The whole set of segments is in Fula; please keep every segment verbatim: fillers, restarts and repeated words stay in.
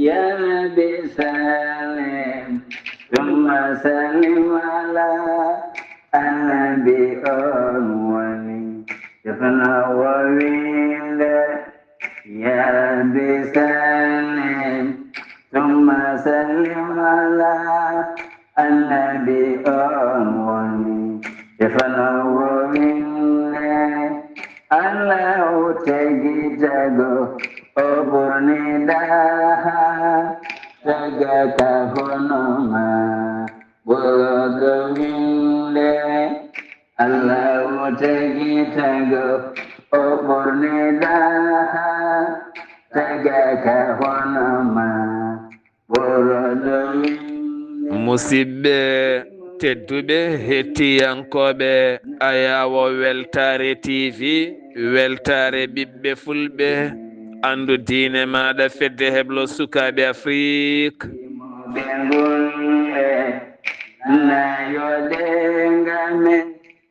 يا رب سلم ثم سلم على النبي أول. يفنى وويل. يا رب سلم ثم سلم على النبي أول. يفنى وويل. Allahu tagi tago o ɓurni daha taga ka hono ma ɓorodo winde. Allahu tagi tago o ɓurni daha taga ka hono ma. Musidɓe tedduɓe, hettiyankooɓe Ayaawo Weltaare T V, weltaare ɓiɓɓe fulɓe, anndu diine maaɗa, fedde heblo sukaaɓe Afrik.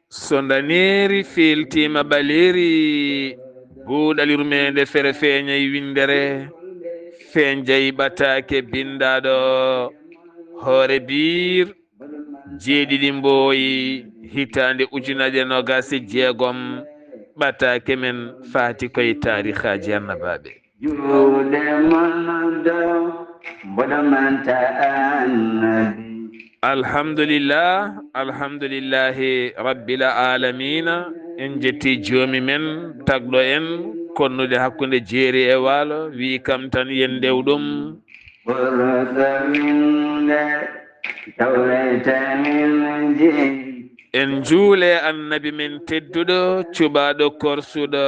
So ndaneeri fiiltiima ɓaleeri, buuɗal yurmeende fere feeñay winndere, feeñjay ɓataake binndaaɗo hoore biir, jeeɗiɗi mbooyi, hitaande ujunaaje noogaas e jeegom, ɓataake men faati koye taarihaaji annabaaɓe. Juuɗe mon ɗo mboɗo manta annabi. Alhamdulillah, alhamdulillahi rabbil alamina. En jetti joomi men, tagɗo en, konnude hakkunde jeeri e waalo, wi kam tan yen ndew ɗum. Ɓurɗo winde tawreta min jeeri. En njuule annabi men tedduɗo, cuɓaaɗo korsuɗo,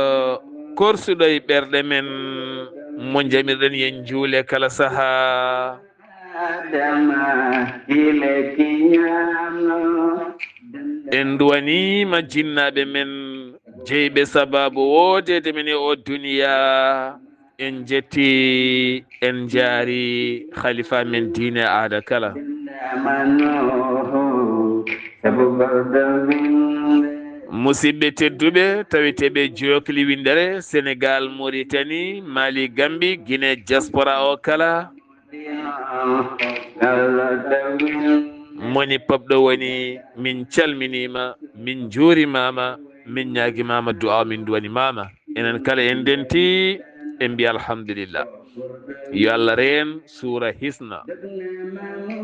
korsuɗo e ɓerɗe men, mo njamirɗen yen njuule kala saha. Adama, ile kiñano. En duwaniima jinnaaɓe men, jeyɓe sabaabu woodeede men e o duniya. En jetti, en njaari khalifa men diine aada kala. Musidɓe tedduɓe, taweteeɓe jookli winndere, Senegal, Mauritanie, Mali, Gambie, Guinée, diaspora o kala. Moni pop ɗo woni, min calminiima, min njuurimaama, min ñaagimaama du'a, min duwanimaama. Enen kala en denti, en mbiya alhamdulillah. Yo Allah reen, suura hisna.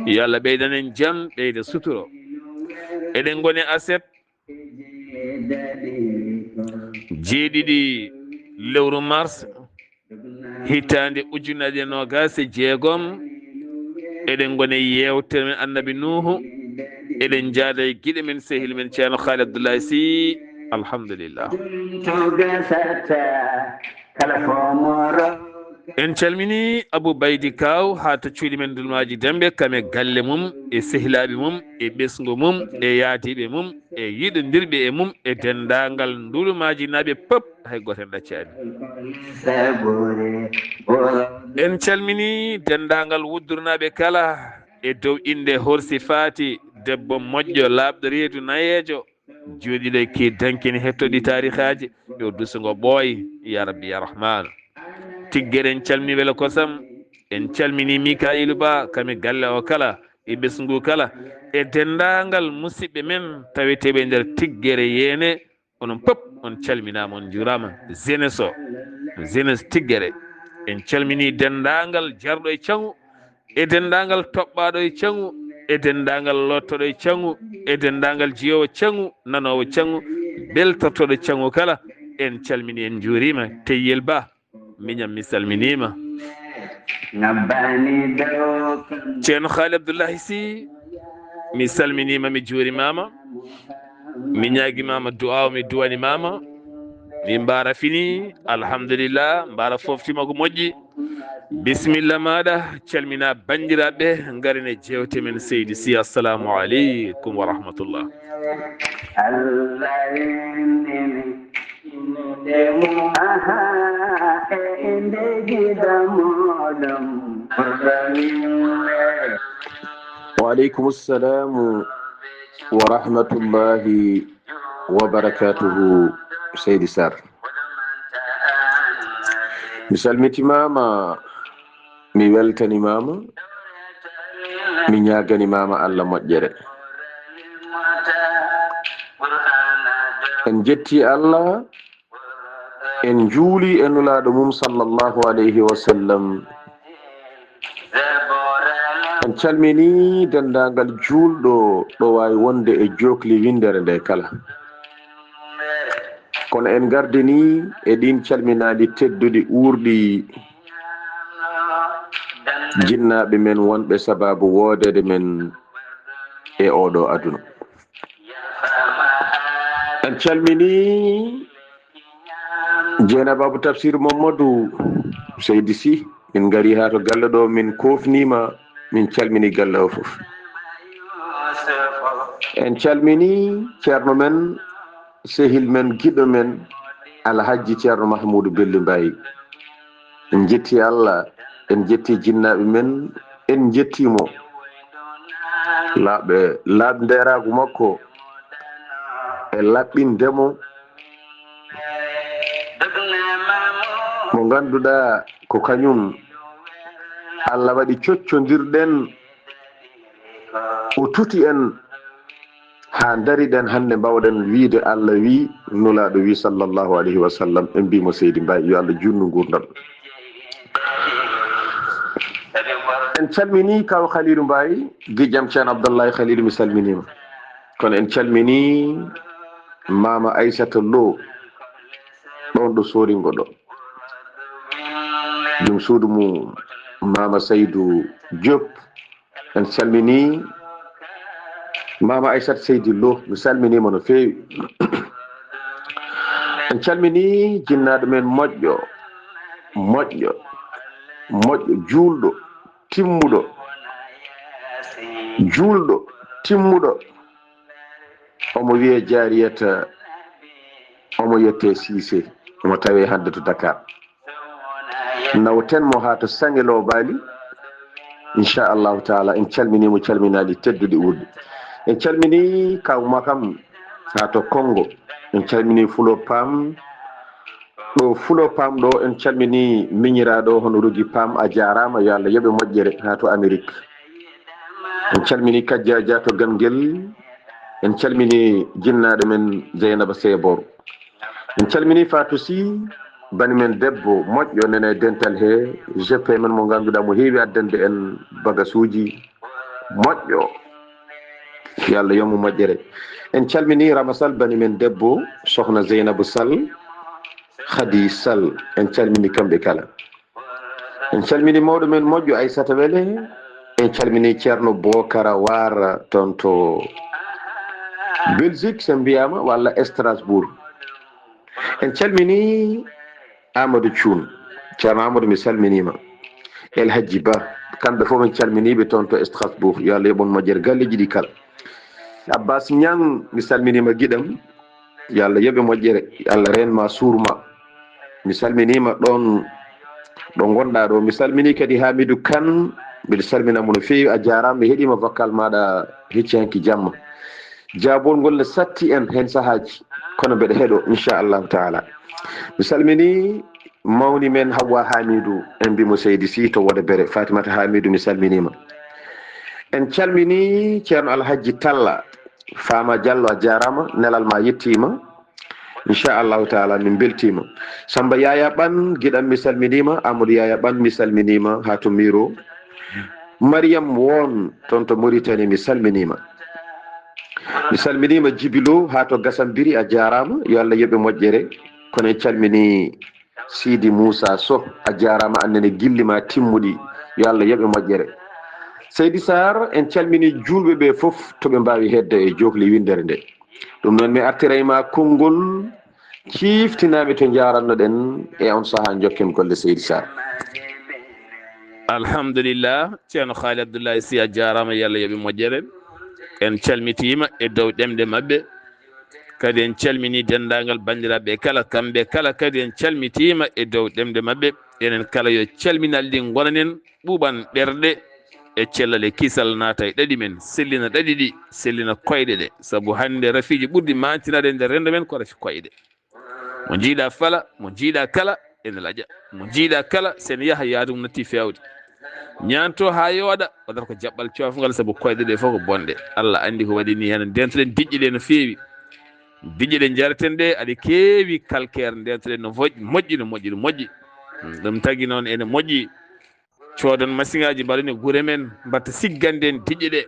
Yo Allah ɓeydan en jam, ɓeyda suturo. Eɗen ngoni aset jeeɗiɗi lewru mars, hitaande ujunaaje noogaas e jeegom. Eɗen ngoni yeewtere men Annabi Nuuhu. Eɗen njaada e giɗo men, sehil men, Ceerno Haali Abdullahi Sy. Alhamdulillah. En calmini Abou Baydi Kaw haa to cuuɗi men Dulmaaji Dembe, kam e galle mum, e sehilaaɓe mum, e ɓesngu mum, e yaadiiɓe mum, e yiɗondirɓe e mum, e denndaangal Ndulmaajinaaɓe pop, hay gooto en ɗaccaani. En calmini denndaangal wuddurnaaɓe kala, e dow innde Horsi Faati, debbo moƴƴo, laaɓɗo reedu, nayeejo, juuɗiɗo e kii dankini hettoɗi taarihaaji, yo dusungo ɓooy, ya Rabbi, ya Rahmaanu. Tiggere en calmini welo kosam, en calmini Mika'iilu Ba, kam e galle o kala, e ɓesngu kala, e denndaangal musidɓe men taweteeɓe nder Tiggere Yeene, onon pop on calminaama, on njuuraama. Jeunesse o, jeunesse Tiggere, en calmini denndaangal jarɗo e caŋu, e denndaangal toɓɓaaɗo e caŋu, e denndaangal lottoɗo e caŋu, e denndaangal jiyoowo caŋu, nanoowo caŋu, beltortoɗo caŋu kala, en calmini, en njuuriima. Teyyel Ba, miñam mi salminiima. Ceerno Haali Abdullahi Sy, mi salminiima, mi juurimaama, mi ñaagimaama du'aaw, mi duwanimaama. Mi mbaara fini, alhamdulillah, mbaara foftima ko moƴƴi. Bisimilla maaɗa, calmina banndiraaɓe, ngaren e jeewte men Seydi Sy. Assalamu aleykum wa rahmatullah. Allah renndini innude mum, aha, e innde giɗo muɗum, ɓurɗo winde. Wa aleykum salamu wa rahmatullahi wa barakatuhu, Seydi Sarr. Mi salmitimaama, Mi weltanimaama, mi ñaaganimaama Allah moƴƴere. En jetti Allah, en njuuli e Nulaaɗo mum sallallahu alayhi wa sallam. En calmini denndaangal juulɗo ɗo waawi wonde e jookli winndere nde kala. Kono en ngardini e ɗiin calminaali tedduɗi uurɗi jinnaaɓe men wonɓe sabaabu woodeede men e ooɗo aduna. En calmini Jeynaba Abou Tafsir Mamadou Seydi Sy, min ngari haa to galle ɗo, min koofniima, min calmini galle o fof. En calmini ceerno men, sehil men, giɗo men, Alhajji Ceerno Mahmoudou Belli Mbaye. En jetti Allah, en jetti jinnaaɓe men, en jetti mo. Laaɓe, laaɓndeeraagu makko e laɓɓinde mo, mo ngannduɗaa ko kañum Allah waɗi coccondirɗen, o tuti en haa ndariɗen hannde, mbawɗen wiide Allah wi, Nulaaɗo wi, sallallahu alayhi wa sallam, en mbii mo Seydi Mbaye, yo Allah juutnu nguurndam. En calmini kaw Khalilu Mbaye, giƴam Ceerno Abdallahi Khalilu, mi salminiima. Kono en calmini Maama Aissata Lo, ɗoon ɗo Sooringo ɗo. Jom suudu mum Maama Saydu Diop. En calmini Maama Aissata Seydi Lo, mi salminiima no feewi. En calmini jinnaaɗo men moƴƴo, moƴƴo, moƴƴo, juulɗo, timmuɗo, juulɗo, timmuɗo. Omo wiyee Jaariyata, omo yettee Siise, omo tawee hannde to Dakar. Nawten mo haa to Saŋe Loobaali, inchallahu taala. En calminii mo calminaali tedduɗi uurɗi. En calminii kaw Makam haa to Konngo. En calminii Fulo Paam, ɗo Fulo Paam ɗo. En calminii miñiraaɗo hono Rogi Paam, a jaaraama, yo Allah yoɓe moƴƴere haa to Amerik. En calminii Kajja Dia to Ganngel. En calminii jinnaaɗo men Jeynaba Seebor. En calminii Fatou Sy, bani men debbo moƴƴo nene dental he, G P men mo ngannduɗaa mo heewi addande en bagasuuji moƴƴo. Yo Allah yoɓ mo moƴƴere. En calminii Rama Sall, bani men debbo, sohna Zeynabu Sall, Khady Sall. En calminii kamɓe kala. En calminii mawɗo men moƴƴo Aissata Wele. En calminii Ceerno Bokara Waar toon to Belgique, so mbiyaama, walla Strasbourg. En calminii Amadou Thioune. Ceerno Amadou, mi salminiima. El Hadji Ba, kamɓe fof min calminii ɓe toon to Strasbourg. Yo Allah yoɓ on moƴƴere galleeji ɗi kala. Abbas Niang, mi salminiima giɗam. Yo Allah yoɓe moƴƴere, yo Allah reen ma, suur ma. Mi salminiima ɗoon ɗo ngonɗaa ɗo. Mi salminii kadi Hamidou Kane, mbiɗa salmina mo no feewi. A jaaraama, mi heɗiima vocal maaɗa hecci hanki jamma. Jaabol ngol ne satti en heen sahaaji, kono mbeɗa heɗo, inchallahu taala. Mi salminii mawni men Hawwa Hamidou, en mbii mo Seydi Sy to Wodobere. Fatimata Hamidou, mi salminiima. En calminii Ceerno Alhajji Talla, Faama Jallo, a jaaraama, nelal ma yettiima. Inchallahu taala, min mbeltiima. Samba Yaya Ɓan, giɗam, mi salminiima. Amadou Yaya Ɓan, mi salminiima haa to Miro. Mariam Won, toon to Mauritanie, mi salminiima. Mi salminiima Jibi Lo haa to Gasambiri, a jaaraama, yo Allah yoɓe moƴƴere. Kono en calminii Sidi Moussa Sow, a jaaraama, aan nene gilli ma timmuɗi, yo Allah yoɓe moƴƴere. Seydi Sarr, en calminii juulɓe ɓe fof to ɓe mbaawi hedde e jookli winndere nde. Ɗum noon, mi artiray ma konngol, ciiftinaa mi to njaaranno-ɗen e on sahaa, njokken golle, Seydi Sarr. Alhamdulillah, Ceerno Haali Abdullahi Sy, a jaaraama, yo Allah yoɓe moƴƴere. En calmitiima e dow ɗemɗe maɓɓe. Kadi en calminii denndaangal banndiraaɓe kala, kamɓe kala kadi en calmitiima e dow ɗemɗe maɓɓe. Enen kala yo calminal ɗi ngonanen ɓuuɓan ɓerɗe e cellal e kisal naata e ɗaɗi men, sellina ɗaɗi ɗi, sellina koyɗe ɗe. Sabu hannde rafiiji ɓurɗi maantinaade e nder renndo men ko rafi koyɗe. Mo njiiɗa fala, mo njiiɗa kala ene laƴa. Mo njiiɗa kala, sen yaha yaadu mum natti feewde. Ñaanto haa yooɗa, waɗata ko jaɓɓal coofngal, sabu koyɗe ɗe fof ko bonɗe. Allah anndi ko waɗi ni. Heen ndeentoɗen diƴƴe ɗe no feewi. Diƴƴe ɗe njareten ɗe aɗa keewi calcaire, ndeentoɗen no moƴƴi, moƴƴi, no moƴƴi, no moƴƴi. Hmm, ɗum tagi noon ene moƴƴi. Coodon masiŋaaji, mbaɗon e gure men, mbatta siggande en diƴƴe ɗe.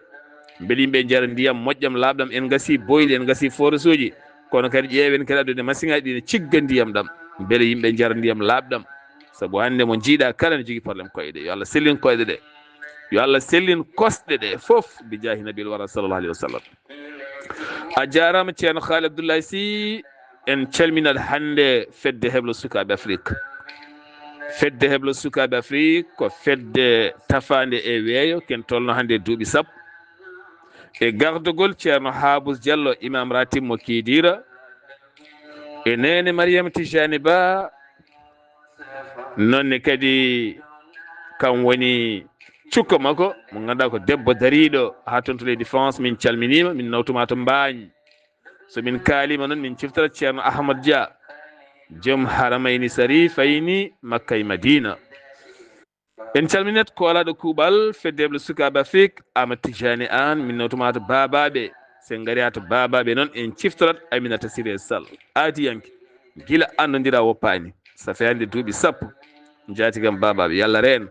Mbele yimɓe njara ndiyam moƴƴam, laaɓɗam, en ngasi boyli, en ngasi forage uji. Kono kadi ƴeewen kadi addude masiŋaaji ɗi ne cigga ndiyam ɗam. Mbele yimɓe njara ndiyam laaɓɗam. Sabu hannde mo njiiɗa kala ne jogii problème koyɗe. Yo Allah sellin koyɗe ɗe. Yo Allah sellin kosɗe ɗe fof bi jaahi Nabil Wara sallallahu alayhi wa sallam. A jaaraama Ceerno Haali Abdullahi Sy, en calminat hannde fedde heblo sukaaɓe Afrik. Fedde heblo sukaaɓe Afrik ko fedde tafaande e weeyo, ken tolno hannde e duuɓi sappo. E gardogol Ceerno Haabus Jallo, Imam Ratib mo Kiidiira, e neene Mariam Tijani Ba, noon ne kadi kam woni cukko makko, mo ngannduɗaa ko debbo dariiɗo haa toon to leydi France. Min calminiima, min nawtuma to Mbaañ. So min kaaliima noon, min ciftora Ceerno Ahmad Dia, joom haramayni sarifayni Makka e Madiina. En calminat koolaaɗo kuuɓal fedde heblo sukaaɓe Afrik, Ahmad Tijani Aan, min nawtuma to Baabaaɓe. So en ngarii haa to Baabaaɓe noon, en ciftorat Aminata Siré Sall, aadiyanke, gila anndondira woppaani. Ça fait hannde duuɓi sappo, njaatigam Baabaaɓe, yo Allah reen.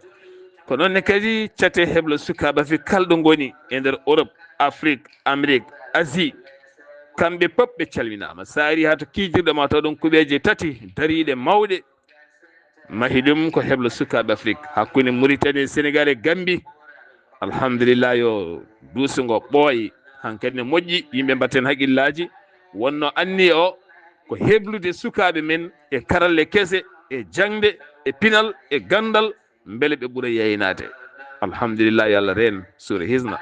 Ko noon ne kadi cate heblo sukaaɓe Afrik kala ɗo ngoni e nder Europe, Afrik, Amérique, Asie, kamɓe pop ɓe calminaama. So a arii haa to kiijirɗe ma, taw ɗon kuɓeeje tati dariiɗe mawɗe, mahi ɗum ko heblo sukaaɓe Afrik, hakkunde Mauritanie, Sénégal e Gambie. Alhamdulillah, yo duuso ngo ɓooy, hankadi ne moƴƴi, yimɓe mbatten haqqillaaji. Wonno anniya o ko heblude sukaaɓe men e karalle kese, e jaŋde, e pinal, e ganndal, mbele ɓe ɓura yeynaade. Alhamdulillah, yo Allah reen suura hisna.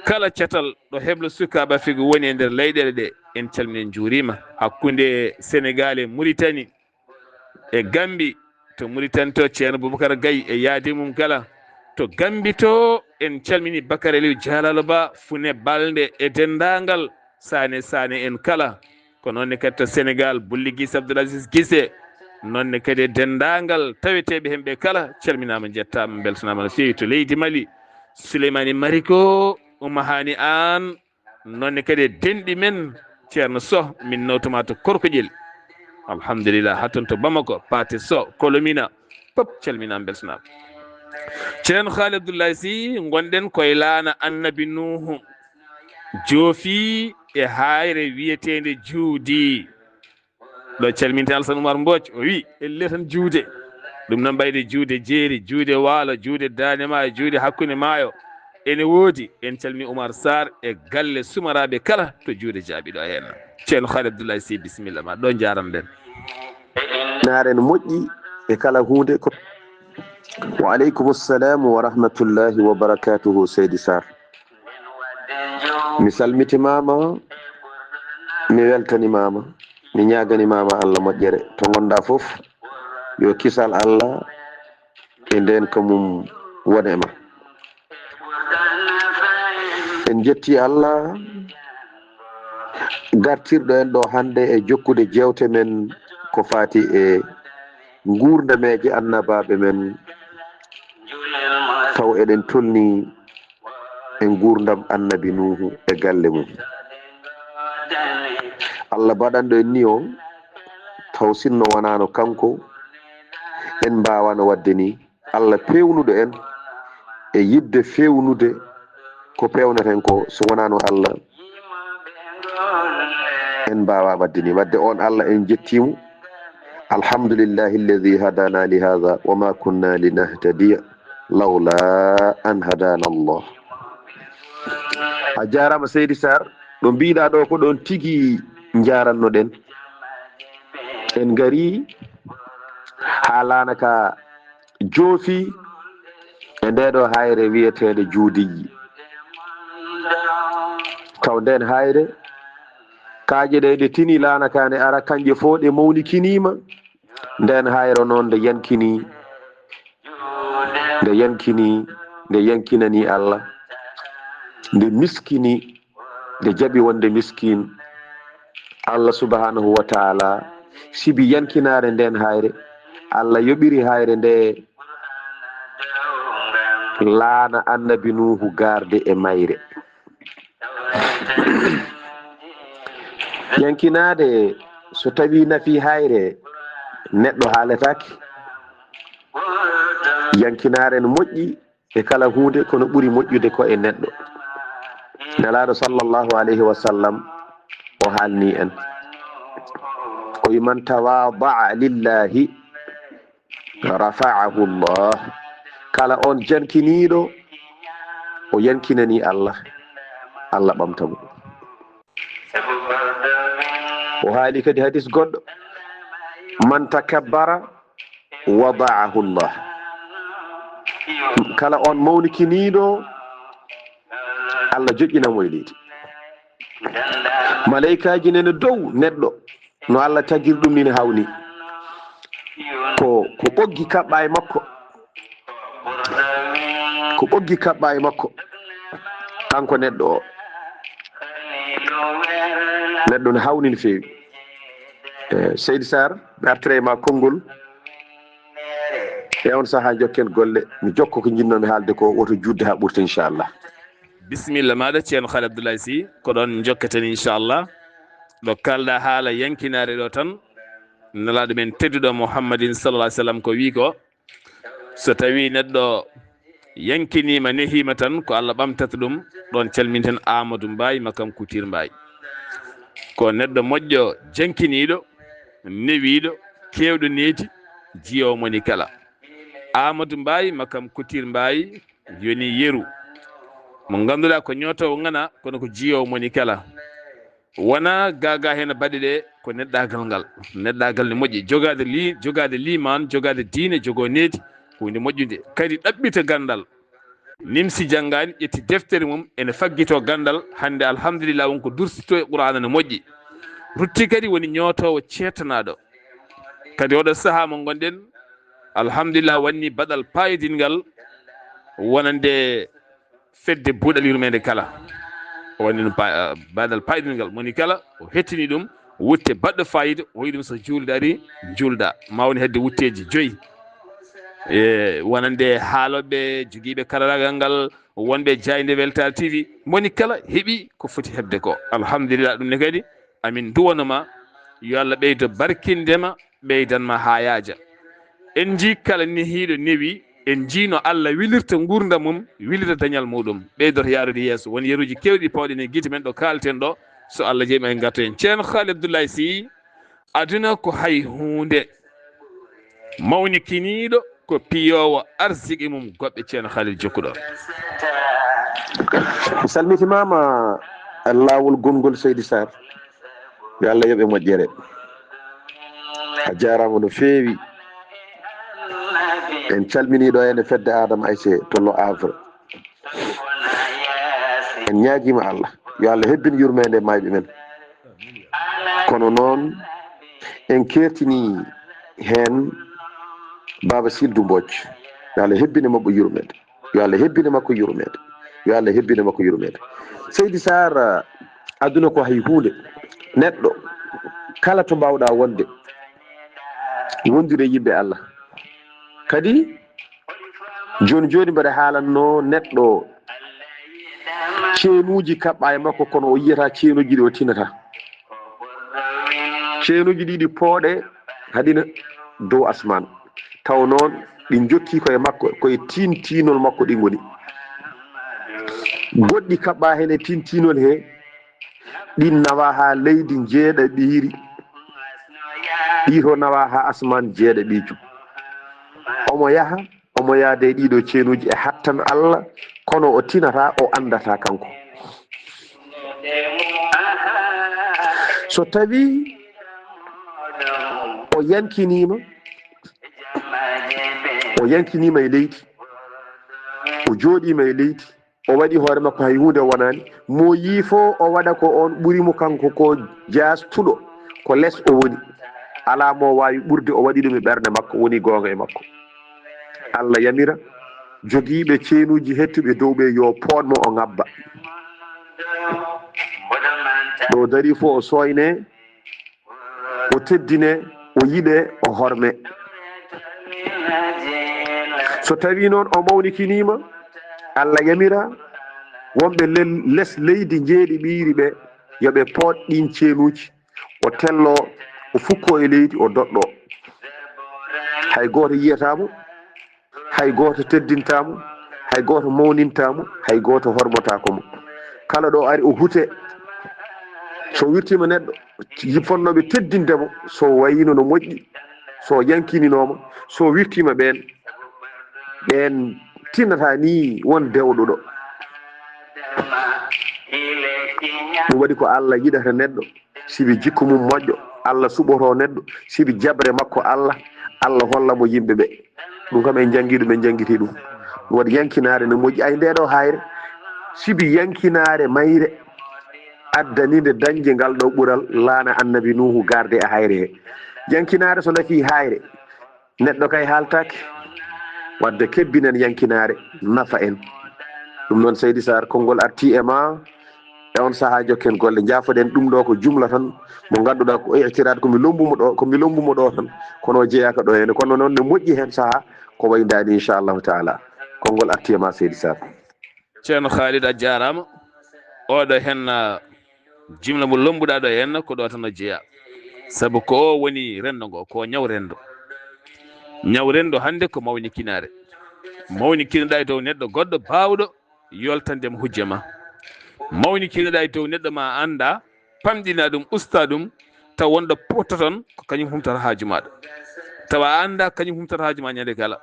Kala catal ɗo heblo sukaaɓe Afrik woni e nder leyɗeele ɗe, en calmini, en njuuriima. Hakkunde Sénégal e Mauritanie, e Gambie, to Mauritanie to Ceerno Boubacar Gaye e yaade mum kala. To Gambie to, en calmini Bakary Aliou Jalalo Ba, Fune Balde e denndaangal Sané Sané en kala. Ko noon ne kadi to Sénégal, Bulli Gise, Abdoul Aziz Gise, noon ne kadi e denndaangal taweteeɓe heen ɓe kala, calminaama, njettaama, mbeltanaama no feewi. To leydi Mali, Souleymani Mariko, Oumahani Aan, noon ne kadi e denɗi men, Ceerno Soh, min nawtuma to Korkoƴel. Alhamdulillah, haa toon to Bamako, Paate Soh, Kolomina, pop calminaama, mbeltanaama. Ceerno Haali Abdullahi Sy, ngonɗen koye laana Annabi Nuuhu, joofi e haayre wiyeteende Juudi. Ɗo calminte Alsan Umar Mbooc, o wi, elle tan juude. Ɗum noon mbayde juude Jeeri, juude Waalo, juude Daande Maayo, juude Hakkunde Maayo. Ene woodi, en calmini Umar Sarr e galle sumaraaɓe kala to juude jaaɓi ɗo heen. Ceerno Haali Abdullahi Sy, bisimilla ma, ɗo njaranɗen. Naaren moƴƴi e kala huunde ko. Wa aleykum salam wa rahmatullahi wa barakatuhu, Seydi Sarr. Mi salmitimaama, mi weltanimaama, mi ñaaganimaama Allah moƴƴere. To ngonɗa fof, yo kisal Allah e ndeenka mum won e ma. En njetti Allah gartirɗo en ɗo hannde e jokkude jeewte men ko faati e nguurdameeje annabaaɓe men, taw eɗen tolni e nguurndam Annabi Nuuhu e galle mum. Allah baɗanɗo en ni o, taw sinno wanaano kanko, en mbaawano waɗde ni. Allah peewnuɗo en e yiɗde feewnude ko peewnaten ko, so wonaano Allah, en mbaawaa waɗde ni. Waɗde oon Allah, en njettiimo. Alhamdulillahi alladhi hadana li hadha wa ma kunna linahtadiya lawla an hadana Allah. A jaaraama, Seydi Sarr. Ɗo mbiɗa ɗo ko ɗon tigi njaarannoɗen. En ngari haa laana ka joofi e nde ɗo hayre wiyeteende Juudiji. Taw nden hayre, kaaƴe ɗe, ɗe tini laana ka ne ara, kanƴe fof ɗe mawnikiniima. Nden hayre noon nde yankini, nde yankini, nde yankinani Allah, nde miskini, nde jaɓi wonde miskin. Allah subhanahu wa taala sibi yankinaare nden hayre. Allah yoɓiri hayre nde laana annabi Nuuhu garde e mayre. Yankinaade, so tawii nafi hayre neɗɗo haaletaake, yankinaare no moƴƴi e kala huunde, kono ɓuri moƴƴude ko e neɗɗo. Nelaaɗo sallallahu alayhi wa sallam o haalni en, o wi, "Man tawaada'a lillahi rafa'ahu Allah." Kala on jankiniiɗo, o yankinani Allah, Allah ɓamta mo. O haali kadi hadis goɗɗo, "Man takabbara wada'ahu Allah." Kala on mawnikiniiɗo, Allah joƴƴina mo e leydi. Malaykaaji nene dow neɗɗo, no Allah tagiri ɗum ni, ne hawni. Ko, ko ɓoggi kaɓɓa e makko. Ko ɓoggi kaɓɓa e makko. Kanko neɗɗo o. Neɗɗo no hawni no feewi. Eh, Seydi Sarr, mi artira e ma konngol. E on sahaa jokken golle. Mi jokka ko njinnoomi haalde ko, woto juutde haa ɓurta, inchallah. Bisimilla maaɗa, Ceerno Haali Abdoulaye Sy, ko ɗoon njokketen, inchallah. Ɗo kaalɗa haala yankinaare ɗo tan, Nelaaɗo men tedduɗo Muhammadin sallallahu alaihi wasallam ko wi ko, so tawi neɗɗo yankiniima, nehiima tan, ko Allah ɓamtata ɗum. Ɗoon calminten Amadou Mbaye, Makam Couture Mbaye. Ko neɗɗo moƴƴo, jankiniiɗo, newiiɗo, keewɗo needi, jiyoowo moni kala. Amadou Mbaye, Makam Couture Mbaye, yoni yeru. Mo ngannduɗaa ko ñootoowo ngana, kono ko jiyoowo moni kala. Wona gaagaa heen baɗe ɗe, ko neɗɗaagal ngal. Neɗɗaagal ne moƴƴi. Jogaade li-, jogaade liimaan, jogaade diine, jogoo needi, ko huunde moƴƴunde. Kadi ɗaɓɓita ganndal. Nimsi janngaani, ƴetti deftere mum, ene faggitoo ganndal. Hannde, alhamdulillah, won ko dursitoo e Qur'aana no moƴƴi. Rutti kadi woni ñootoowo ceetanaaɗo. Kadi oɗo sahaa mo ngonɗen, alhamdulillah, wanni baɗal paayidingal wonande fedde buuɗal yurmeende kala. O wanni ɗum pa-, baɗal paayidingal, moni kala o hettini ɗum, wutte baɗɗo fayida, o wi'i ɗum so juulde ari, juulɗa. Ma woni hedde wutteeji joyi. E wonande haalooɓe, jogiiɓe karalaagal ngal, wonɓe jaaynde Weltaare T V, moni kala heɓi ko foti heɓde ko. Alhamdulillah, ɗum ne kadi, amin nduwano ma, yo Allah ɓeydo barkinde ma, ɓeydan ma haa yaaja. En njii kala nehiiɗo newi, en njii no Allah wilirta nguurndam mum, wilira dañal muɗum, ɓeydoto yaarude yeeso. Won yeruuji keewɗi pawɗen e gite men ɗo kaalten ɗo, so Allah jaɓi en ngarta heen. Ceerno Haali Abdoulaye Sy, aduna ko hay huunde. Mawnikiniiɗo ko piyoowo arsiki mum goɓɓe. Ceerno Haali jokkuɗo. Mi salmitimaama laawol gonngol Seydi Sarr. Yo Allah yoɓe moƴƴere. A jaaraama no feewi. En calminii ɗo heen e fedde Adama Ayse to Le Havre. En ñaagiima Allah, yo Allah hebbin yurmeende maayɓe men. Kono noon, en keertinii heen Baaba Sildu Mbooc. Yo Allah hebbine makko yurmeende. Yo Allah hebbine makko yurmeende. Yo Allah hebbine makko yurmeende. Seydi Sarr, aduna ko hay huunde. Neɗɗo, kala to mbaawɗaa wonde, wondude e yimɓe Allah. Kadi, jooni jooni mbeɗa haalanno neɗɗo ceenuuji kaɓɓa e makko, kono o yiyata ceenuuji ɗi o tinata. Ceenuuji ɗiɗi pooɗe haɗina dow asmaan. Taw noon ɗi njokki ko e makko, ko e tintinol makko ɗi ngoni. Goɗɗi kaɓɓa heen e tintinol he, ɗin nawa haa leydi njeeɗa ɓiiri. Ɗi to nawa haa asmaan jeeɗa ɓiiju. Omo yaha, omo yaada e ɗiɗo ceenuuji e hattan Allah, kono o tinata, o anndata kanko. So tawi o yankiniima, o yankiniima e leydi, o jooɗiima e leydi, o waɗi hoore makko hay huunde wonaani, mo yii fof o waɗa ko oon ɓuri mo kanko ko jaastuɗo, ko les o woni. Alaa mo waawi ɓurde, o waɗi ɗum e ɓernde makko, woni goonga e makko. Allah yamira jogiiɓe ceenuuji hettuɓe dow ɓe yo pooɗ mo o ŋabba. Ɗo darii fof o sooyne, o teddine, o yiɗe, o horme. So tawi noon o mawnikiniima, Allah yamira wonɓe lel-, les leydi njeeɗiɓiiri ɓe, yo ɓe pooɗ ɗiin ceenuuji, o telloo, o fukkoo e leydi, o doɗɗoo. Hay gooto yiyataa mo, hay gooto teddintaa mo, hay gooto mawnintaa mo, hay gooto hormotaako mo. Kala ɗo ari o hute, so wirtiima neɗɗo, yi-, fotnooɓe teddinde mo, so wayino no moƴƴi, so yankininooma, so wirtiima ɓeen, ɓeen tinnataa ni won dewɗuɗo. Ɗum waɗi ko Allah yiɗata neɗɗo, sibi jikku mum moƴƴo, Allah suɓoto neɗɗo, sibi jaɓre makko Allah, Allah holla mo yimɓe ɓe. Ɗum kam en njanngi ɗum, en njanngitii ɗum. Ɗum waɗi yankinaare no moƴƴi. Ay, ndee ɗoo haayre, sibi yankinaare mayre addaniinde dañde ngal ɗoo ɓural laana Annabi Nuuhu garde e haayre he. Yankinaare so nafii haayre, neɗɗo kay haaltaake. Wadde kebbinen yankinaare, nafa en. Ɗum noon, Seydi Sarr, konngol artii e ma. E on sahaa, jokken golle. Njaafoɗen, ɗum ɗo ko jumla tan mo ngannduɗaa ko ictiraad, ko mi lommbumo ɗo, ko mi lommbumo ɗo tan, kono o jeyaaka ɗo heen. Kono noon ne moƴƴi heen sahaa ko wayndaani, inchallahu taala. Konngol artii e ma, Seydi Sarr. Ceerno Khalid, a jaaraama. Oɗo heen, ah, jimla mo lommbuɗaa ɗo heen, ko ɗo tan o jeyaa. Sabu ko o woni renndo ngo, ko ñaw renndo. Ñaw renndo hannde ko mawnikinaare. Mawnikinoɗaa e dow neɗɗo goɗɗo baawɗo yoltande mo hujja ma. Mawnikinoɗaa e dow neɗɗo ma annda, pamɗina ɗum, usta ɗum, taw wonɗo potto toon ko kañum humtata haaju maaɗa. Tawa a annda kañum humtata haaju ma ñande kala.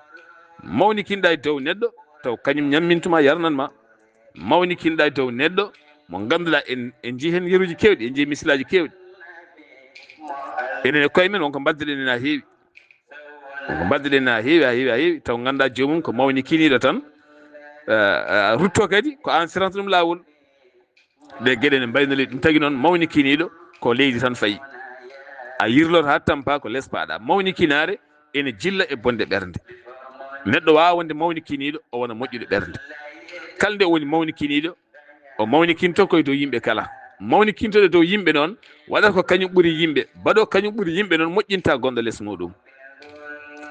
Mawnikinɗaa e dow neɗɗo, taw kañum ñammintuma, yarnan ma. Mawnikinɗaa e dow neɗɗo mo ngannduɗaa en, en njii heen yeruuji keewɗi, en njii misilaaji keewɗi. Enen e koye men wonko mbadduɗen heen haa heewi. Wonko mbadduɗen heen haa heewi, haa heewi, haa heewi. Taw nganndaa joomum ko mawnikiniiɗo tan, eh, eh, ruttoo kadi ko aan siranta ɗum laawol. Ɗe geɗe ne mbaynorii ɗum. Tagi noon mawnikiniiɗo ko leydi tan fayi. A yirloto haa tampa ko les paaɗa. Mawnikinaare ene jilla e bonde ɓernde. Neɗɗo waawaa wonde mawnikiniiɗo, o wona moƴƴuɗo ɓernde. Kala nde o woni mawnikiniiɗo, o mawnikinto koye dow yimɓe kala. Mawnikintoɗo dow yimɓe noon, waɗata ko kañum ɓuri yimɓe. Baɗo kañum ɓuri yimɓe noon, moƴƴinta gonɗo les muɗum.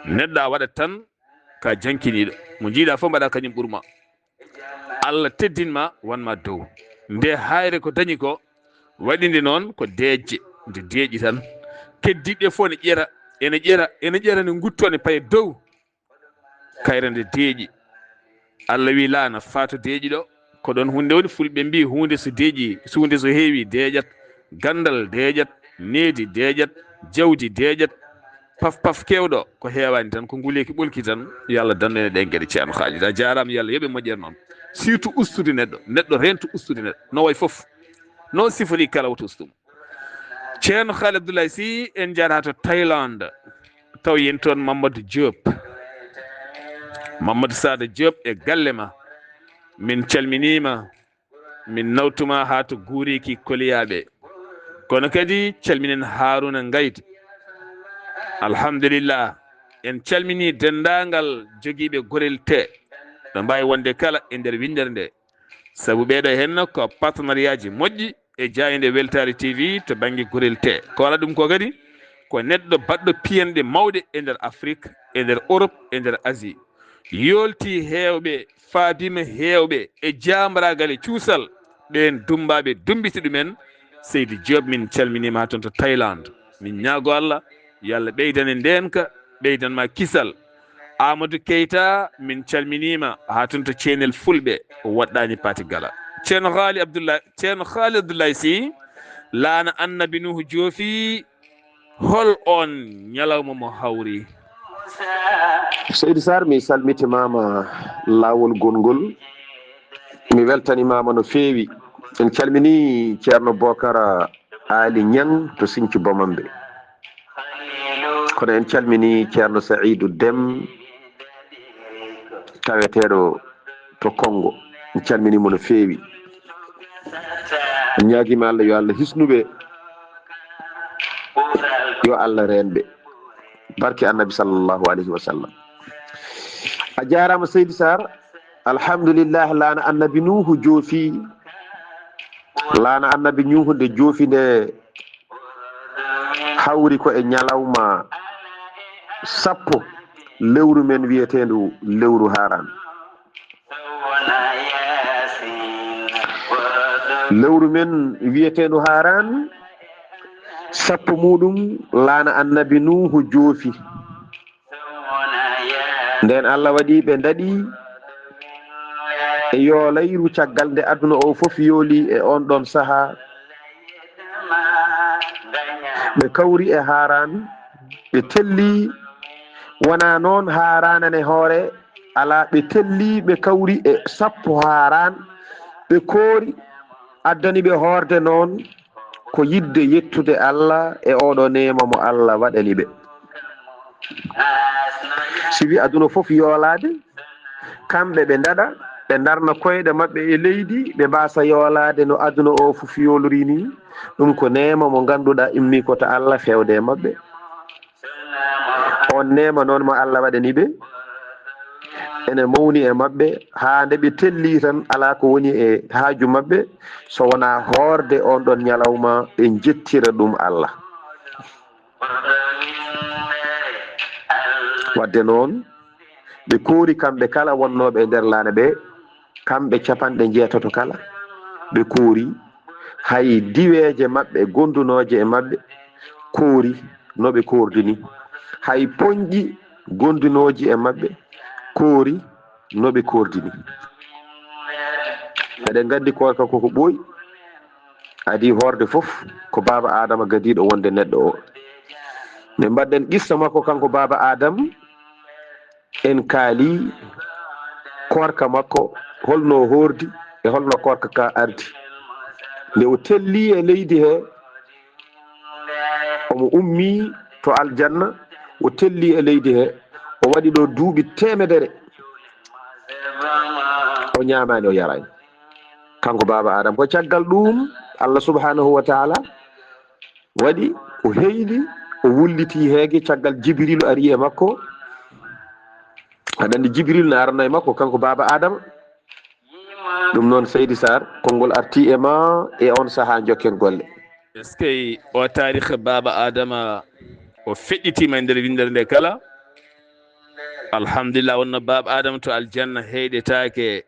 Neɗɗo a waɗat tan ka jankiniiɗo. Mo njiiɗa fof mbaɗa kañum ɓurma. Allah teddin ma, wan ma dow. Nde haayre ko dañi ko, waɗi nde noon ko deeƴde, nde deeƴi tan. Keddiiɗe fof ne ƴera, ene ƴera, ene ƴera, ne ngutto, ne paye dow. Kayre nde deeƴi. Allah wi laana faa to deeƴi ɗo. Ko ɗoon huunde woni, fulɓe mbii, huunde so deeƴi, so huunde so heewi, deeƴat. Ganndal deeƴat, needi deeƴat, jawdi deeƴat. Paf paf keewɗo ko heewaani tan, ko nguleeki ɓolki tan. Yo Allah dandu en e ɗeen geɗe, Ceerno Khalid. A jaaraama, yo Allah yoɓe moƴƴere noon. Surtout ustude neɗɗo, neɗɗo reento ustude neɗɗo. No wayi fof. Noon sifori kala woto ustu mo. Ceerno Khalid Abdoulaye Sy, en njaaraama to Thaïlande. Taw yen toon Mamadou Diop. Mamadou Sada Diop e galle ma. Min calminiima. Min nawtuma haa to Guuriki Koliyaaɓe. Kono kadi calminen Haaruna Ngaydi. Alhamdulillah. En calminii denndaangal jogiiɓe gorel tee. Ɓe mbaawi wonde kala e nder winndere nde. Sabu ɓeeɗo heen ko partenariat ji moƴƴi e jaaynde Weltaare T V to bannge gorel tee. Ko waɗa ɗum ko kadi ko neɗɗo baɗɗo piyanɗe mawɗe e nder Afrik, e nder Europe, e nder Asie. Yoolti heewɓe, faabima heewɓe e jaambaraagal e cuusal. Ɓeen dummbaaɓe dummbiti ɗumen. Seydi Diop, min calminiima haa toon to Thaïlande. Min ñaago Allah, yo Allah ɓeydan en ndeenka, ɓeydan ma kisal. Amadou Keita, min calminiima haa toon to Ceenel Fulɓe, o waɗɗaani Paati Gala. Ceerno Haali Abdoulaye, Ceerno Haali Abdoulaye Sy, laana Annabi Nuuhu joofi, hol oon ñalawma mo hawri? Seydi Sarr, mi salmitimaama laawol gongol. Mi weltanimaama no feewi. En calminii Ceerno Bokara Aali Ñaŋ to Siñcu Bomambe. Kono en calminii Ceerno Sa'iidu Dem, taweteeɗo to Konngo. En calminii mo no feewi. En ñaagiima Allah, yo Allah hisnu ɓe, yo Allah reen ɓe. Barke Annabi sallallahu alayhi wa sallam. A jaaraama, Seydi Sarr. Alhamdulillah, laana Annabi Nuuhu joofi. Laana Annabi Nuuhu nde joofi nde hawri ko e ñalawma sappo lewru men wiyeteendu lewru Haaraan. Lewru men wiyeteendu Haran, sappo muuɗum laana Annabi Nuuhu joofi. Nden Allah waɗi ɓe ndaɗi e yoolayru caggal nde aduna o fof yooli e on ɗon sahaa. Ɓe kawri e Haran, ɓe telli, wonaa noon Haran ne hoore, alaa, ɓe telli, ɓe kawri e sappo Haran, ɓe koori, addani ɓe hoorde noon ko yiɗde yettude Allah e oɗo neema mo Allah waɗani ɓe. Sibi aduna fof yoolaade, kamɓe ɓe ndaɗa, ɓe ndarna koyɗe maɓɓe e leydi, ɓe mbaasa yoolaade no aduna o fof yoolori ni. Ɗum ko neema mo ngannduɗaa immii ko to Allah feewde e maɓɓe. On neema noon mo Allah waɗani ɓe, ene mawni e maɓɓe, haa nde ɓe telli tan, alaa ko woni e haaju maɓɓe, so wonaa hoorde on ɗon ñalawma, ɓe njettira ɗum Allah. Wadde noon, ɓe koori kamɓe kala wonnooɓe e nder laana ɓe, kamɓe capanɗe njeetato kala, ɓe koori. Hay diweeje maɓɓe gondunooje e maɓɓe koori no ɓe koordi ni. Hay poñƴi gondunooji e maɓɓe koori no ɓe koordi ni. Eɗen nganndi koorka koko ɓooyi. Adii hoorde fof ko baaba Aadama gadiiɗo wonde neɗɗo o. Min mbaɗɗen qissa makko kanko baaba Aadama. En kaali koorka makko, holno o hoordi e holno koorka ka ardi. Nde o telli e leydi he, omo ummi to aljanna, o telli e leydi he, o waɗi ɗo duuɓi teemedere. O ñaamaani, o yaraani. Kanko baaba Aadama, ko caggal ɗum Allah subhanahu wa taala waɗi o heyli, o wulliti heege caggal Jibrilu ari e makko. Aɗa anndi Jibrilu na arana e makko, kanko baaba Aadama. Ɗum noon, Seydi Sarr, konngol arti e ma e on sahaa, njokken golle. Est-ce que o taarikh baaba Aadama o feƴƴitiima e nder winndere nde kala? Alhamdulillah, wonno baaba Aadama to aljanna heyɗetaake.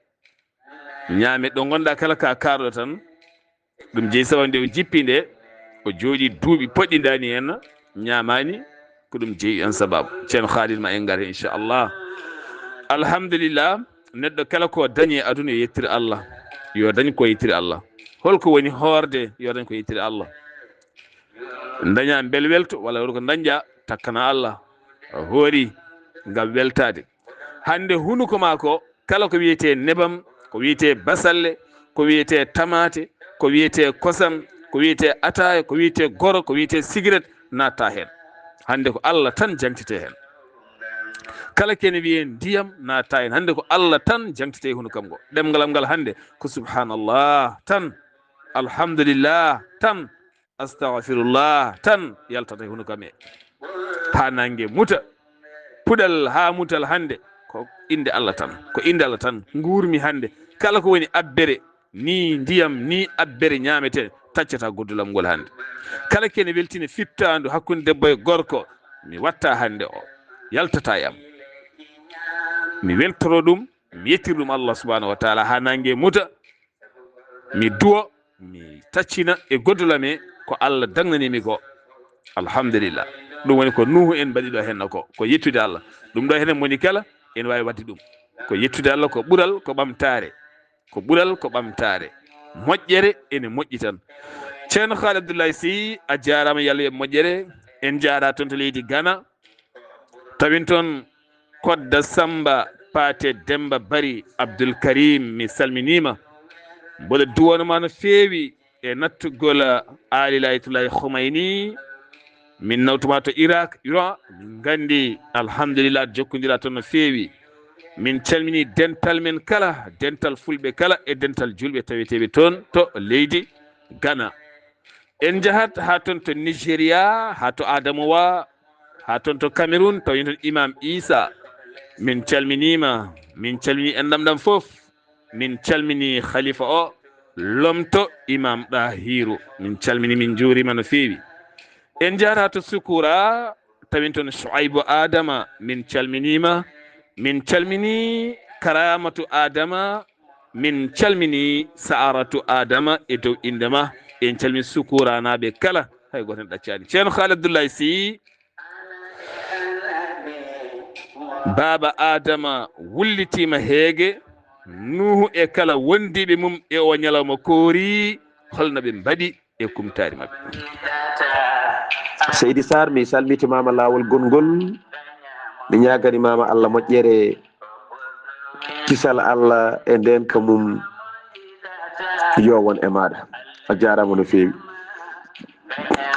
Ñaame ɗo ngonɗa kala ka kaarɗo tan. Ɗum jeyi sababu nde o jippi nde, o jooɗi duuɓi poɗɗi ndaani heen, ñaamaani, ko ɗum jeyi on sababu. Ceerno Khalil ma en ngar, inchallah. Alhamdulillah, neɗɗo kala ko dañi e aduna yo yettir Allah. Yo dañ ko yettir Allah. Holko woni hoorde? Yo dañ ko yettir Allah. Daña mbel welto, walla ko dañƴa, takkana Allah. A hoori ngam weltaade. Hannde hunuko ma ko, kala ko wiyetee nebam, ko wiyetee basalle, ko wiyetee tamaate, ko wiyetee kosam, ko wiyetee ataaya, ko wiyetee goro, ko wiyetee sigaret, natta heen. Hannde ko Allah tan jaŋtete heen. Kala kene wiyee ndiyam, natta heen. Hannde ko Allah tan jaŋtete e hunukam ngo. Ɗemngal am ngal hannde ko subhanallah tan, alhamdulillah tan, astagfirullah tan yaltata e hunukam he. Haa nannge muta. Puɗal haa mutal hannde ko innde Allah tan. Ko innde Allah tan nguurmi hannde. Kala ko woni abbere, ni ndiyam, ni abbere ñaametee, taccata goddol am ngol hannde. Kala kene weltini fittaandu hakkunde debbo e gorko, mi watta hannde o. Yaltata e am. Mi weltoro ɗum, mi yettir ɗum Allah subhanahu wa taala haa nannge muta. Mi duwo, mi taccina e goddol am he ko Allah dagnani mi ko. Alhamdulillah. Ɗum woni ko Nuuhu en mbaɗi ɗo henna ko, ko yettude Allah. Ɗum ɗo henen moni kala, en waawi waɗde ɗum. Ko yettude Allah ko ɓural, ko ɓamtaare. Ko ɓural, ko ɓamtaare. Moƴƴere ene moƴƴi tan. Ceerno Khaali Abdoulaye Sy, a jaaraama, yo Allah yoɓ moƴƴere. En njaara toon to leydi Ghana. Tawin toon Kodda Samba Paate Demba Bari Abdul Karim, mi salminiima. Mboɗo duwano ma no feewi e nattugol Aali Laaytullaahi Khomeini. Min nawtuma to Irak, Iran. Min nganndi, alhamdulillah, jokkondira toon no feewi. Min calmini dental men kala, dental fulɓe kala e dental julɓe taweteeɓe toon to leydi Ghana. En njahat haa toon to Nigeria, haa to Adamawa, haa toon to Cameroun, tawi toon Imam Isa. Min calminiima, min calmini enɗam ɗam fof. Min calmini khalifa o, lomto Imam Ɗahiru. Min calmini, min njuurima no feewi. En njahat haa to Sukura, tawin toon Shuaibu Adama. Min calminiima, min calmini Karamatu Adama. Min calmini Sa'aratu Adama e dow innde ma. En calmini Sukuranaaɓe kala, hay gooto en ɗaccaani. Ceerno Haali Abdullahi Sih, Baaba Adama wullitiima heege, Nuuhu e kala wondiiɓe mum e o ñalawma koori, holno ɓe mbaɗi e kumtaari maɓɓe? Seydi Sarr, mi salmitimaama laawol gonngol, mi ñaagani maama Allah moƴƴere, kisal Allah e ndeenka mum yo won e maaɗa. A jaaraama no feewi.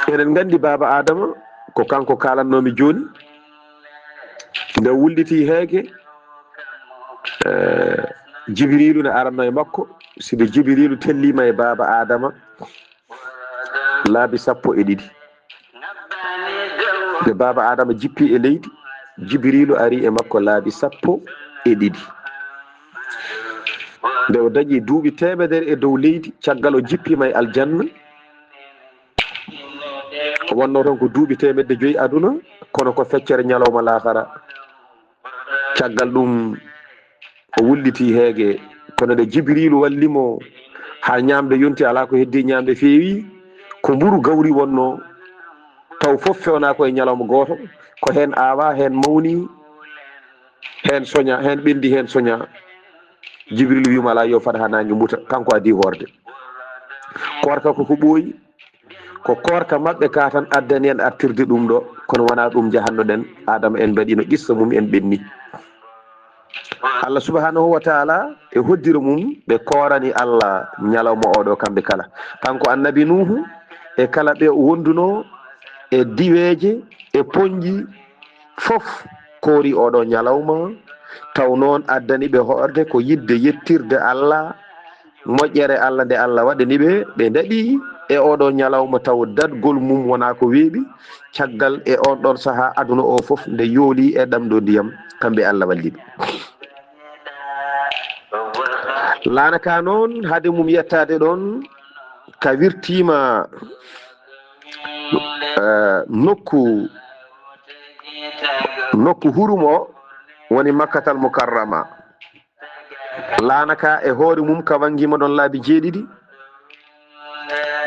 Eɗen nganndi Baaba Adama ko kanko kaalannoomi jooni, nde wulliti heege, eh, Jibriilu ne aranno e makko, sibi Jibriilu telliima e Baaba Adama laabi sappo e ɗiɗi. Nde Baaba Adama jippi e leydi, Jibriilu ari e makko laabi sappo e ɗiɗi. Nde o dañi duuɓi teemedere e dow leydi, caggal o jippiima e aljanna, o wonno toon ko duuɓi teemedde joyi aduna, kono ko feccere ñalawma laakara. Caggal ɗum, o wulliti heege, kono nde Jibriilu walli mo haa ñaamde yonti, alaa ko heddii ñaamde feewi, ko mburu gawri wonno, taw fof fewnaa ko e ñalawma gooto, ko heen aawaa, heen mawni, heen soñaa, heen ɓenndi, heen soñaa. Jibriilu wiima alaa, yo fad haa naange muta, kanko adii hoorde. Koorka ko ko ɓooyi, ko koorka maɓɓe ka tan addani en artirde ɗum ɗo, kono wonaa ɗum njahanno-ɗen. Adama en mbaɗino qissa mum en ɓenni. Allah subhanahu wa taala e hoddiro mum ɓe koorani Allah ñalawma oɗo kamɓe kala. Kanko annabi Nuuhu e kala ɓe wonduno e diweeje e poñƴi fof koori oɗo ñalawma, taw noon addani ɓe hoorde ko yidde yettirde Allah, moƴƴere Allah nde Allah waɗani ɓe, ɓe ndaɗi e oɗo ñalawma taw daɗgol mum wonaa ko weeɓi, caggal e on ɗon sahaa aduna o fof nde yooli e ɗamɗo ndiyam, kamɓe Allah walli ɓe. Laana ka noon, hade mum yettaade ɗon, ka wirtiima, eh, nokku, nokku hurum o woni Makkatal Mukarrama. Laana ka e hoore mum ka wanngiima ɗon laabi jeeɗiɗi.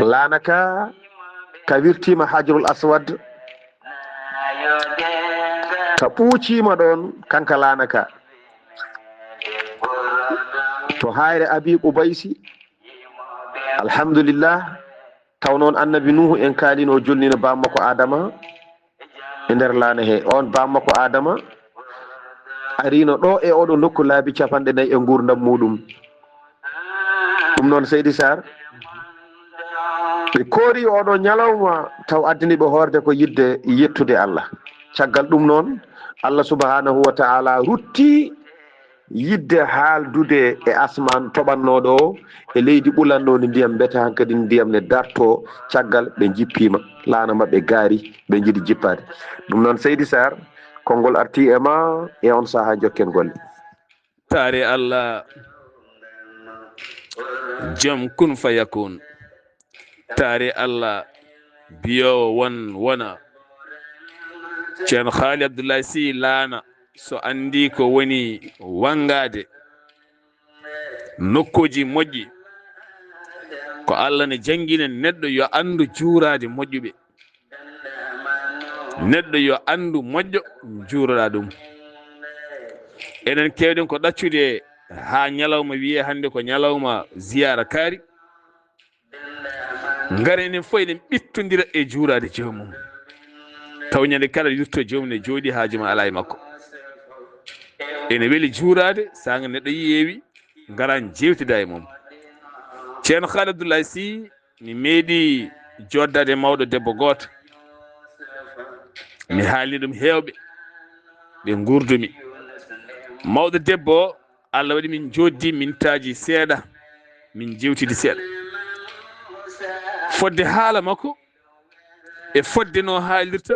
Laana ka, ka wirtiima Hajarul Aswad, ka ɓuuciima ɗon, kanka laana ka. To haayre Abi Qubaysi, alhamdulillah, taw noon annabi Nuuhu en kaalino, o jolnino bammakko Adama e nder laana he. On bammakko Adama arino ɗo e oɗo nokku laabi capanɗe nayi e nguurndam muɗum. Ɗum noon, Seydi Sarr, ɓe koori oɗo ñalawma, taw addani ɓe hoorde ko yidde yettude Allah. Caggal ɗum noon, Allah subhanahu wa ta'ala rutti yidde haaldude e asmaan toɓannooɗo o, e leydi ɓulannoondi ndiyam, mbete hankadi ndiyam ne darto, caggal ɓe njippiima, laana maɓɓe gaari, ɓe njiɗi jippaade. Ɗum noon, Seydi Sarr, konngol arti e ma e on sahaa, njokken golle. Taare Allah, jom kun fayakun. Taare Allah, biyoowo won, wona. Ceerno Haali Abdullahi Sih laana, so anndi ko woni wanngaade nokkuuji moƴƴi, ko Allah ne janngina neɗɗo yo anndu juuraade moƴƴuɓe. Neɗɗo yo anndu moƴƴo, juuroɗaa ɗum. Enen keewɗen ko ɗaccude haa ñalawma wiyee hannde ko ñalawma ziyaara kaari. Ngara enen fof eɗen ɓittondira e juuraade joomum. Taw ñande kala yurto joomum ne jooɗi, haaju ma alaa e makko. Ene weli juuraade, saanga neɗɗo yeewi, ngara njeewtida e mum. Ceerno Haali Abdullahi Sih, mi meeɗi jooɗdaade e mawɗo debbo gooto. Mi haalni ɗum heewɓe ɓe nguurdumi. Mawɗo debbo, Allah waɗi min njooɗdi mintaaji seeɗa, min njeewtidi seeɗa. Fodde haala makko, e fodde no haalirta,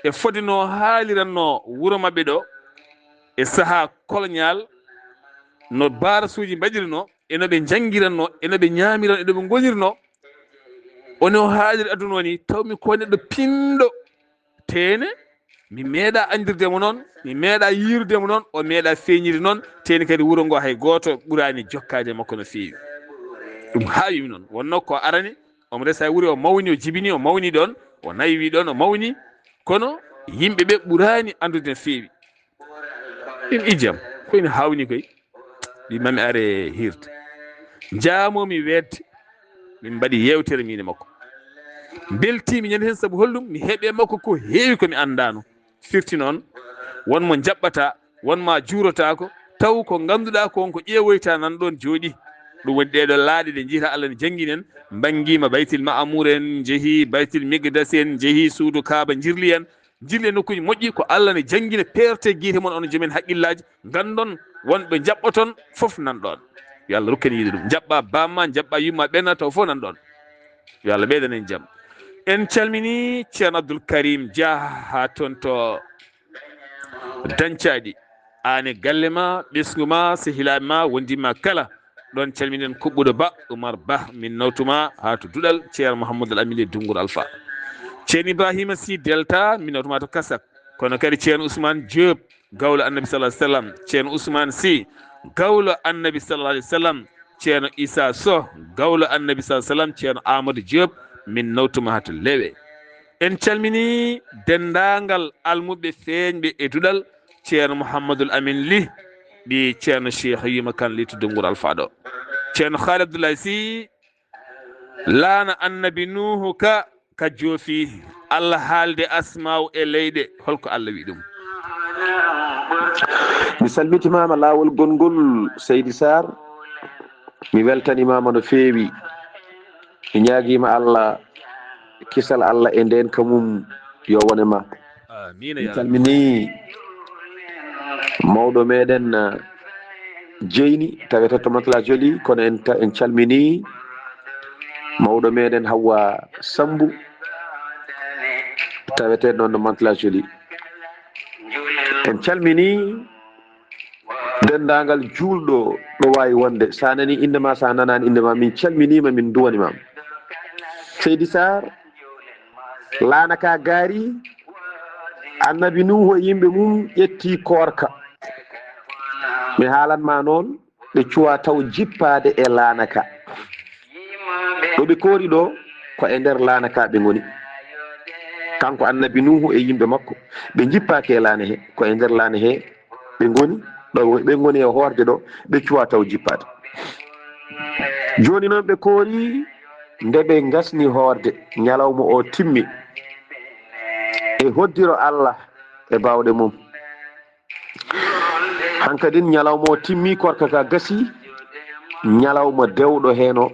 e fodde no haaliranno wuro maɓɓe ɗo, e sahaa koloñaal, no baarasuuji mbaɗirno, e no ɓe njanngiranno, e no ɓe ñaamiranno, e no ɓe ngonirno. Ono haaliri aduna o ni, tawmi ko neɗɗo pinɗo teene, Mi meeɗa anndirde mo noon, mi meeɗa yiirude mo noon, o meeɗa feeñirde noon, teeni kadi wuro ngo hay gooto ɓuraani jokkaade makko no feewi. Ɗum haawi mi noon. Wonnoo ko arani, omo resa e wuro, o mawni, o jibini, o mawni ɗoon, o naywi ɗoon, o mawni. Kono yimɓe ɓe ɓuraani anndude no feewi. Ɗum ijam, ko ina haawni koy. Ɗi mami are hiirde. Njaamomi weedde. Min mbaɗi yeewtere min e makko. Mbeltiimi ñande heen sabu holɗum? Mi heɓi e makko ko heewi ko mi anndaano. Firti noon, won mo njaɓɓataa, won ma juurotaako, taw ko ngannduɗaa ko on ko ƴeewoyta nan ɗoon jooɗi. Ɗum woni ɗee ɗoo laaɗe ɗe njiyata Allah ne jannginen, mbanngiima Baytil Ma'amuur en, njehi Baytil Miqdas en, njehi suudu Kaaba njirli en, njirli e nokkuuji moƴƴi, ko Allah ne janngina peerte gite mon, on jomen haqqillaaji, nganndon wonɓe njaɓɓoton fof nan ɗoon. Yo Allah rokku en yiide ɗum. Njaɓɓa bamma, njaɓɓa yumma ɓenna taw fof nan ɗoon. Yo Allah ɓeydan en jam. En calmini Ceerno Abdoul Karim Dia haa toon to Dancaaɗi. Aan e galle ma, ɓesngu ma, sehilaaɓe ma, wondiiɓe ma kala. Ɗoon calminen Kuɓɓuɗo Ba, Umar Ba, min nawtuma haa to Duɗal, Ceerno Mouhamadou Amine Dungur Alpha. Ceerno Ibrahima Sy Delta, min nawtuma to Kasak. Kono kadi Ceerno Ousmane Diop, gawlo Annabi sallallahu alaihi wasallam. Ceerno Ousmane Sy, gawlo Annabi sallallahu alaihi wasallam. Ceerno Issa Soh, gawlo Annabi sallallahu alaihi wasallam. Ceerno Amadou Diop, min nawtuma haa to Lewe. En calmini denndaangal almuɓɓe feeñɓe e Duɗal, Ceerno Mouhamadou Amine Ly, ɓii Ceerno Cheikh Yuma Kane Ly to Dungur Alpha ɗo. Ceerno Khalid Abdoulaye Sy, laana Annabi Nuuhu ka, ka joofi, Allah haalde asmaaw e leyɗe, holko Allah wi ɗum? Mi salmitimaama laawol gonngol, Seydi Sarr. Mi weltanimaama no feewi. Mi ñaagiima Allah, kisal Allah e ndeenka mum yo wone ma. Amiin. Mi ya Rabbi. Calmini mawɗo meɗen, uh, Jeyni, tawete to Mantes-la-Jolie, kono en ta-, en calmini mawɗo meɗen Hawwa Sambu, tawete ɗon ɗo Mantes-la-Jolie. En calmini denndaangal juulɗo ɗo waawi wonde. Sa nani innde ma, sa nanaani innde ma, min calminiima, min nduwaniima. Seydi Sarr, laana ka gaari, Annabi Nuuhu e yimɓe mum ƴetti koorka. Mi haalan ma noon, ɓe cuwa taw jippaade e laana ka. Ɗo ɓe koori ɗo, ko e nder laana ka ɓe ngoni. Kanko Annabi Nuuhu e yimɓe makko, ɓe jippaaki e laana he, ko e nder laana he ɓe ngoni, ɗo ɓe ngoni e hoorde ɗo, ɓe cuwa taw jippaade. Jooni noon ɓe koori, nde ɓe ngasni hoorde, ñalawma o timmi. E hoddiro Allah e baawɗe mum. Hankadin ñalawma o timmi, korka ka gasi, ñalawma dewɗo heno.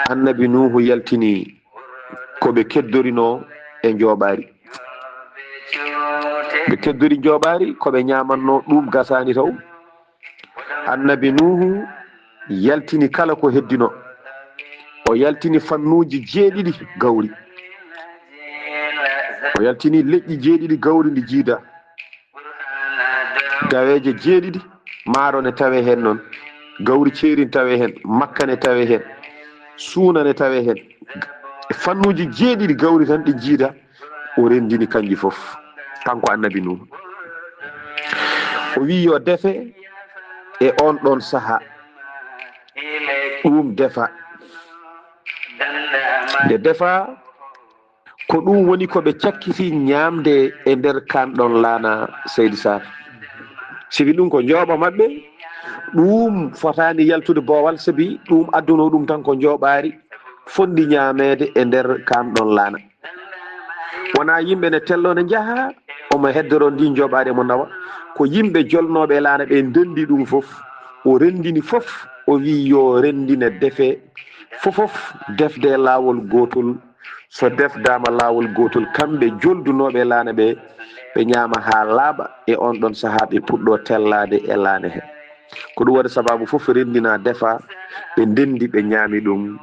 Annabi Nuuhu yaltini ko ɓe keddorino e njooɓaari. Ɓe keddori njooɓaari, ko ɓe ñaamanno ɗum gasaani taw. Annabi Nuuhu yaltini kala ko heddino. O yaltini fannuuji jeeɗiɗi gawri. O yaltini leƴƴi jeeɗiɗi gawri ndi jiida. Gaweeje jeeɗiɗi, maaro ne tawe heen noon. Gawri ceeri ne tawe heen, makka ne tawe heen, suuna ne tawe heen. Fannuuji jeeɗiɗi gawri tan ɗi jiida, o renndini kanji fof, kanko Annabi Nuuhu. O wi yo defe e on ɗon saha, ɗum defa. Nde defa, ko ɗum woni ko ɓe cakkiti ñaamde e nder kaan ɗon laana, Seydi Sarr. Sibi ɗum ko njooɓa maɓɓe, ɗum fotaani yaltude boowal, sabi ɗum adduno ɗum tan ko njooɓaari, fonɗi ñaameede e nder kaan ɗon laana. Wonaa yimɓe ne tello ne njaha, omo heddoro ndi njooɓaari mo nawa. Ko yimɓe jolnooɓe e laana ɓe ndenndi ɗum fof. O renndini fof, o wi yo renndine defe fofof, defde e laawol gootol. So defdaama laawol gootol, kamɓe joldunooɓe e laana ɓe, ɓe ñaama haa laaɓa, e on ɗon sahaa ɓe puɗɗo tellaade e laana he. Ko ɗum waɗi sabaabu fof renndina defa, ɓe ndenndi, ɓe ñaami ɗum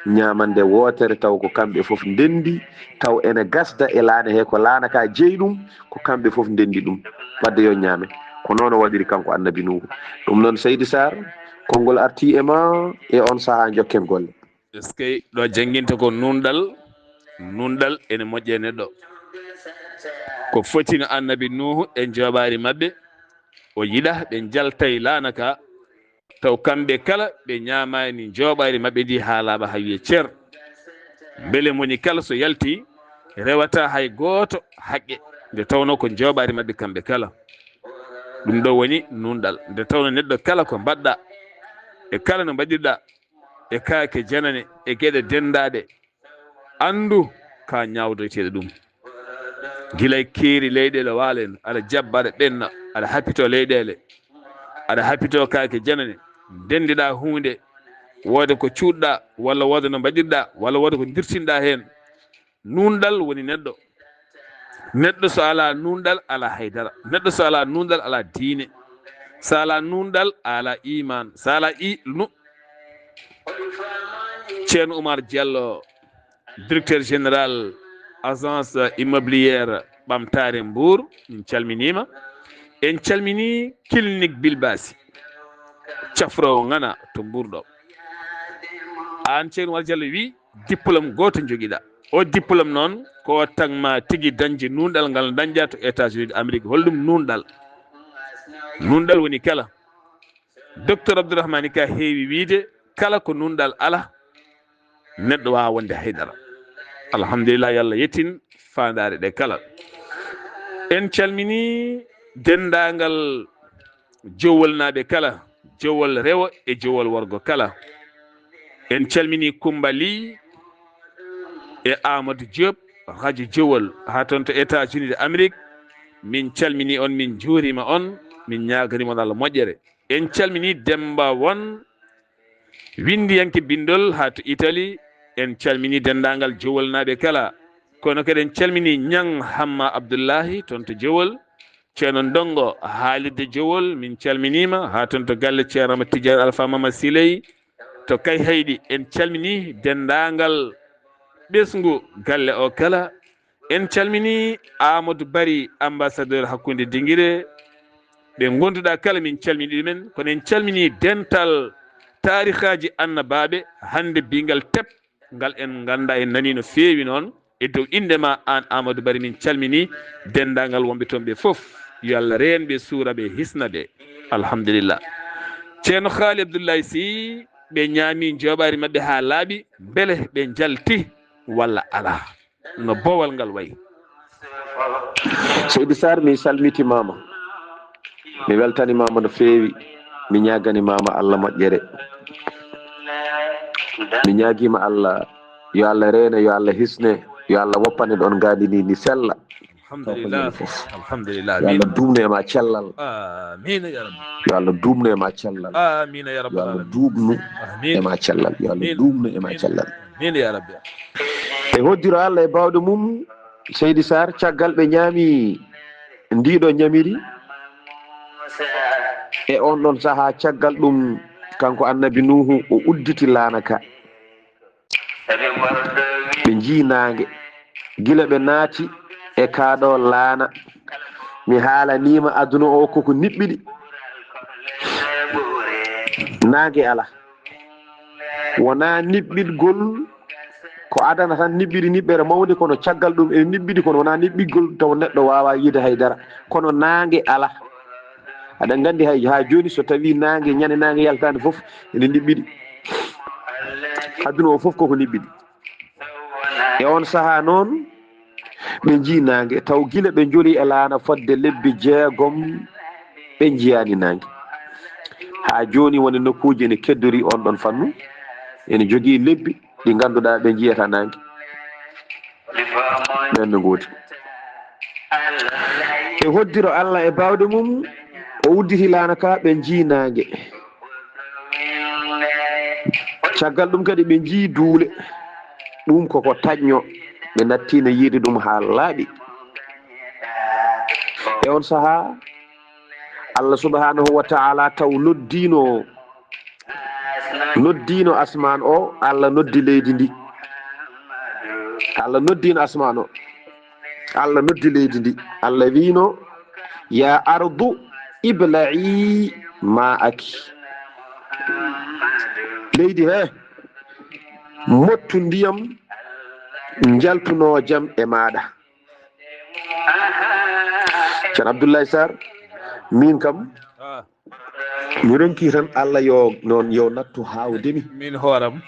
ñaamande wootere, taw ko kamɓe fof ndenndi, taw ene gasda e laana he, ko laana ka jeyi ɗum, ko kamɓe fof ndenndi ɗum. Wadde yo ñaame. Ko noon o waɗiri kanko Annabi Nuuhu. Ɗum noon, Seydi Sarr, konngol arti e ma, e on sahaa njokken golle. Eskey, ɗo jannginta ko nunɗal, nunɗal ene moƴƴi e neɗɗo. Ko foti no Annabi Nuuhu e njooɓaari maɓɓe, o yiɗa ɓe njaltay laana ka, taw kamɓe kala ɓe ñaamaani njooɓaari maɓɓe ndi haa laaɓa haa wiye cer. Mbele moni kala so yalti, rewata hay gooto haqqe, nde tawnoo ko njooɓaari maɓɓe kamɓe kala. Ɗum ɗo woni nuunɗal. Nde tawnoo neɗɗo kala ko mbaɗɗa, e kala no mbaɗirɗa, e kaake janane, e geɗe denndaaɗe, anndu ka ñaawdoyteeɗo ɗum. Gila e keeri leyɗeele waalo en, aɗa jabba, aɗa ɓenna, aɗa hapito leyɗeele, aɗa hapito kaake janane, ndenndiɗa huunde, wooda ko cuuɗɗa, walla wooda no mbaɗirɗa, walla wooda ko dirtinɗa heen. Nuunɗal woni neɗɗo. Neɗɗo so alaa nuunɗal, alaa haydara. Neɗɗo so alaa nuunɗal, alaa diine. So alaa nuunɗal, alaa iman. So alaa i-, nu-, Ceerno Oumar Diallo, directeur général agence immobilière Ɓamtaare Mbour, min calminiima. En calminii clinique Bilbasi, cafroowo ŋana to Mbour ɗo. Aan Ceerno Oumar Diallo wi, diplôme gooto njogiɗa. O diplôme noon, ko tan ma tigi dañde nuunɗal ngal dañɗa to États-Unis d'Amérique. Holɗum nuunɗal? Nuunɗal woni kala. Docteur Abdourahmane Ka heewi wiide, kala ko nuunɗal ala, neɗɗo waawa wonde haydara. Alhamdulillah, yo Allah yettin faandaare ɗe kala. En calminii denndaangal Jowolnaaɓe kala, Jowol rewo e Jowol worgo kala. En calminii Kumba Ly e Amadou Diop, rajo Jowol, haa toon to États-Unis d'Amérique. Min calminii on, min njuuriima on, min ñaaganiima on Allah moƴƴere. En calminii Demmba Won, winndiyanke binndol haa to Italie. En calminii denndaangal Jowolnaaɓe kala. Kono kadi en calminii Ñaŋ Hamma Abdullahi toon to Jowol. Ceerno Ndonngo haalirde Jowol, min calminiima. Haa toon to galle Ceerno Amadou Tidiane Alpha Mama Siley to Kayhayɗi. En calminii denndaangal ɓesngu galle o kala. En calminii Amadou Bari, ambassadeur hakkunde Dingire. Ɓe ngonnduɗaa kala, min calminii ɗumen. Kono en calminii dental taarikaaji annabaaɓe, hannde biyngal tep, ngal en nganndaa, en nanii no feewi noon. E dow innde ma aan, Amadou Bari, min calminii denndaangal wonɓe toon ɓe fof. Yo Allah reen ɓe, suura ɓe, hisna ɓe. Alhamdulillah. Ceerno Haali Abdullahi Sy, ɓe ñaami njooɓaari maɓɓe haa laaɓi, mbele ɓe njalti walla alaa? No boowal ngal wayi? Seydi Sarr, mi salmitimaama. Mi weltanimaama no feewi. Mi ñaaganimaama Allah moƴƴere. Mi ñaagiima Allah, yo Allah reene, yo Allah hisne, yo Allah woppane ɗoon ngaandi ndi, ndi sella. Alhamdulillah. Fof. Alhamdulillah. Yo Allah duumnu e ma cellal. Amiin ya Rabbi. Yo Allah duumnu e ma cellal. Amiin ya Rabbal alamin. Yo Allah duumnu e ma cellal. Yo Allah duumnu e ma cellal. Amiin ya Rabbi. E hoddiro Allah e baawɗe mum, Seydi Sarr, caggal ɓe ñaami ndiɗo ñamiri, e on ɗon sahaa, caggal ɗum, kanko Annabi Nuuhu, o udditi laana ka. Ɓe njii naange. Gila ɓe naati e kaa ɗoo laana, mi haalaniima aduna o koko niɓɓiɗi. Naange alaa. Wonaa niɓɓiɗgol ko adana tan niɓɓiɗi niɓɓere mawnde, kono caggal ɗum ene niɓɓiɗi, kono wonaa niɓɓiɗgol taw neɗɗo waawaa yiide hay dara. Kono naange alaa. Aɗa nganndi hay haa jooni so tawii naange, ñande naange yaltaani fof, ene niɓɓiɗi. Aduna o fof koko niɓɓiɗi. E on sahaa noon, ɓe njii naange, taw gila ɓe njoli e laana fodde lebbi jeegom, ɓe njiyaani naange. Haa jooni woni nokkuuji ene keddori on ɗon fannu, ene jogii lebbi ɗi ngannduɗaa ɓe njiyata naange. Ɓeen no ngoodi. E hoddiro Allah e baawɗe mum, o udditi laana ka, ɓe njii naange. Caggal ɗum kadi ɓe njii duule. Ɗum koko taƴño. Ɓe nattiino yiide ɗum haa laaɓi. E on sahaa, Allah subhanahu wa ta'ala taw noddiino, noddiino asmaan o, Allah noddi leydi ndi. Allah noddiino asmaan o, Allah noddi leydi ndi. Allah wiino, "Ya ardu ibla'i ma'aki." Leydi he, mottu ndiyam njaltunoo jam e maaɗa. Ceerno Abdoulaye Sarr, min kam, ah, mi ronki tan Allah yo noon yo nattu haawde mi. Min hooram.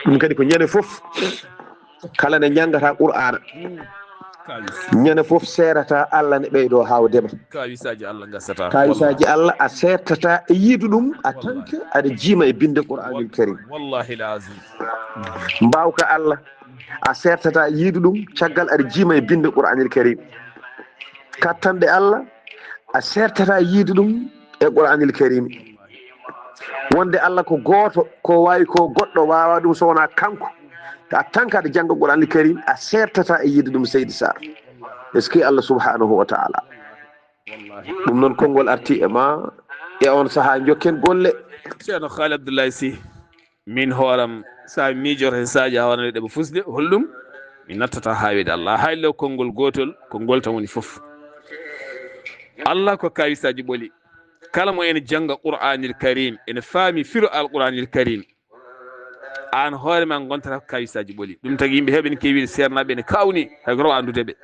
Ɗum kadi ko ñande fof, kala nde ñanngata Qur'aana, mm, kawis, ñande fof seerata Allah ne ɓeydo haawde ma. Kawisaaji Allah ngasata. Kawisaaji Allah a seertata e yiidu ɗum, a tanke aɗa jiima e binde Qur'aanul Karim. Wallahi lazim. Mbaawka Allah a seertata e yiidu ɗum caggal aɗa jiima e binde Qur'aanul Karim. Kattanɗe Allah a seertata e yiidu ɗum e Qur'aanul Karim. Wonde Allah ko gooto, ko waawi ko goɗɗo waawa ɗum so wonaa kanko. A tanka aɗa jannga Qur'aanul Karim a seertata e yiidu ɗum Seydi Sarr. Est-ce que Allah subhanahu wa ta'ala? Ɗum noon konngol arti e ma e on sahaa njokken golle. Ceerno Khaali Abdoulaye Sy, min hooram, so a miijoto heen saaji a waɗano ɗeɓa fusde, holɗum? Mi nattata haawede Allah. Hay lo konngol gootol, ko ngol tan woni fof. Allah ko kawisaaji ɓoli. Kala mo ene jannga Qur'aanil Karim, ene faami firo Al Qur'aanil Karim, aan hoore ma ngontata ko kawisaaji ɓoli. Ɗum tagi yimɓe heewɓe ene keewi wiide seernaaɓe ene kawni, hay gooto waawa anndude ɓe.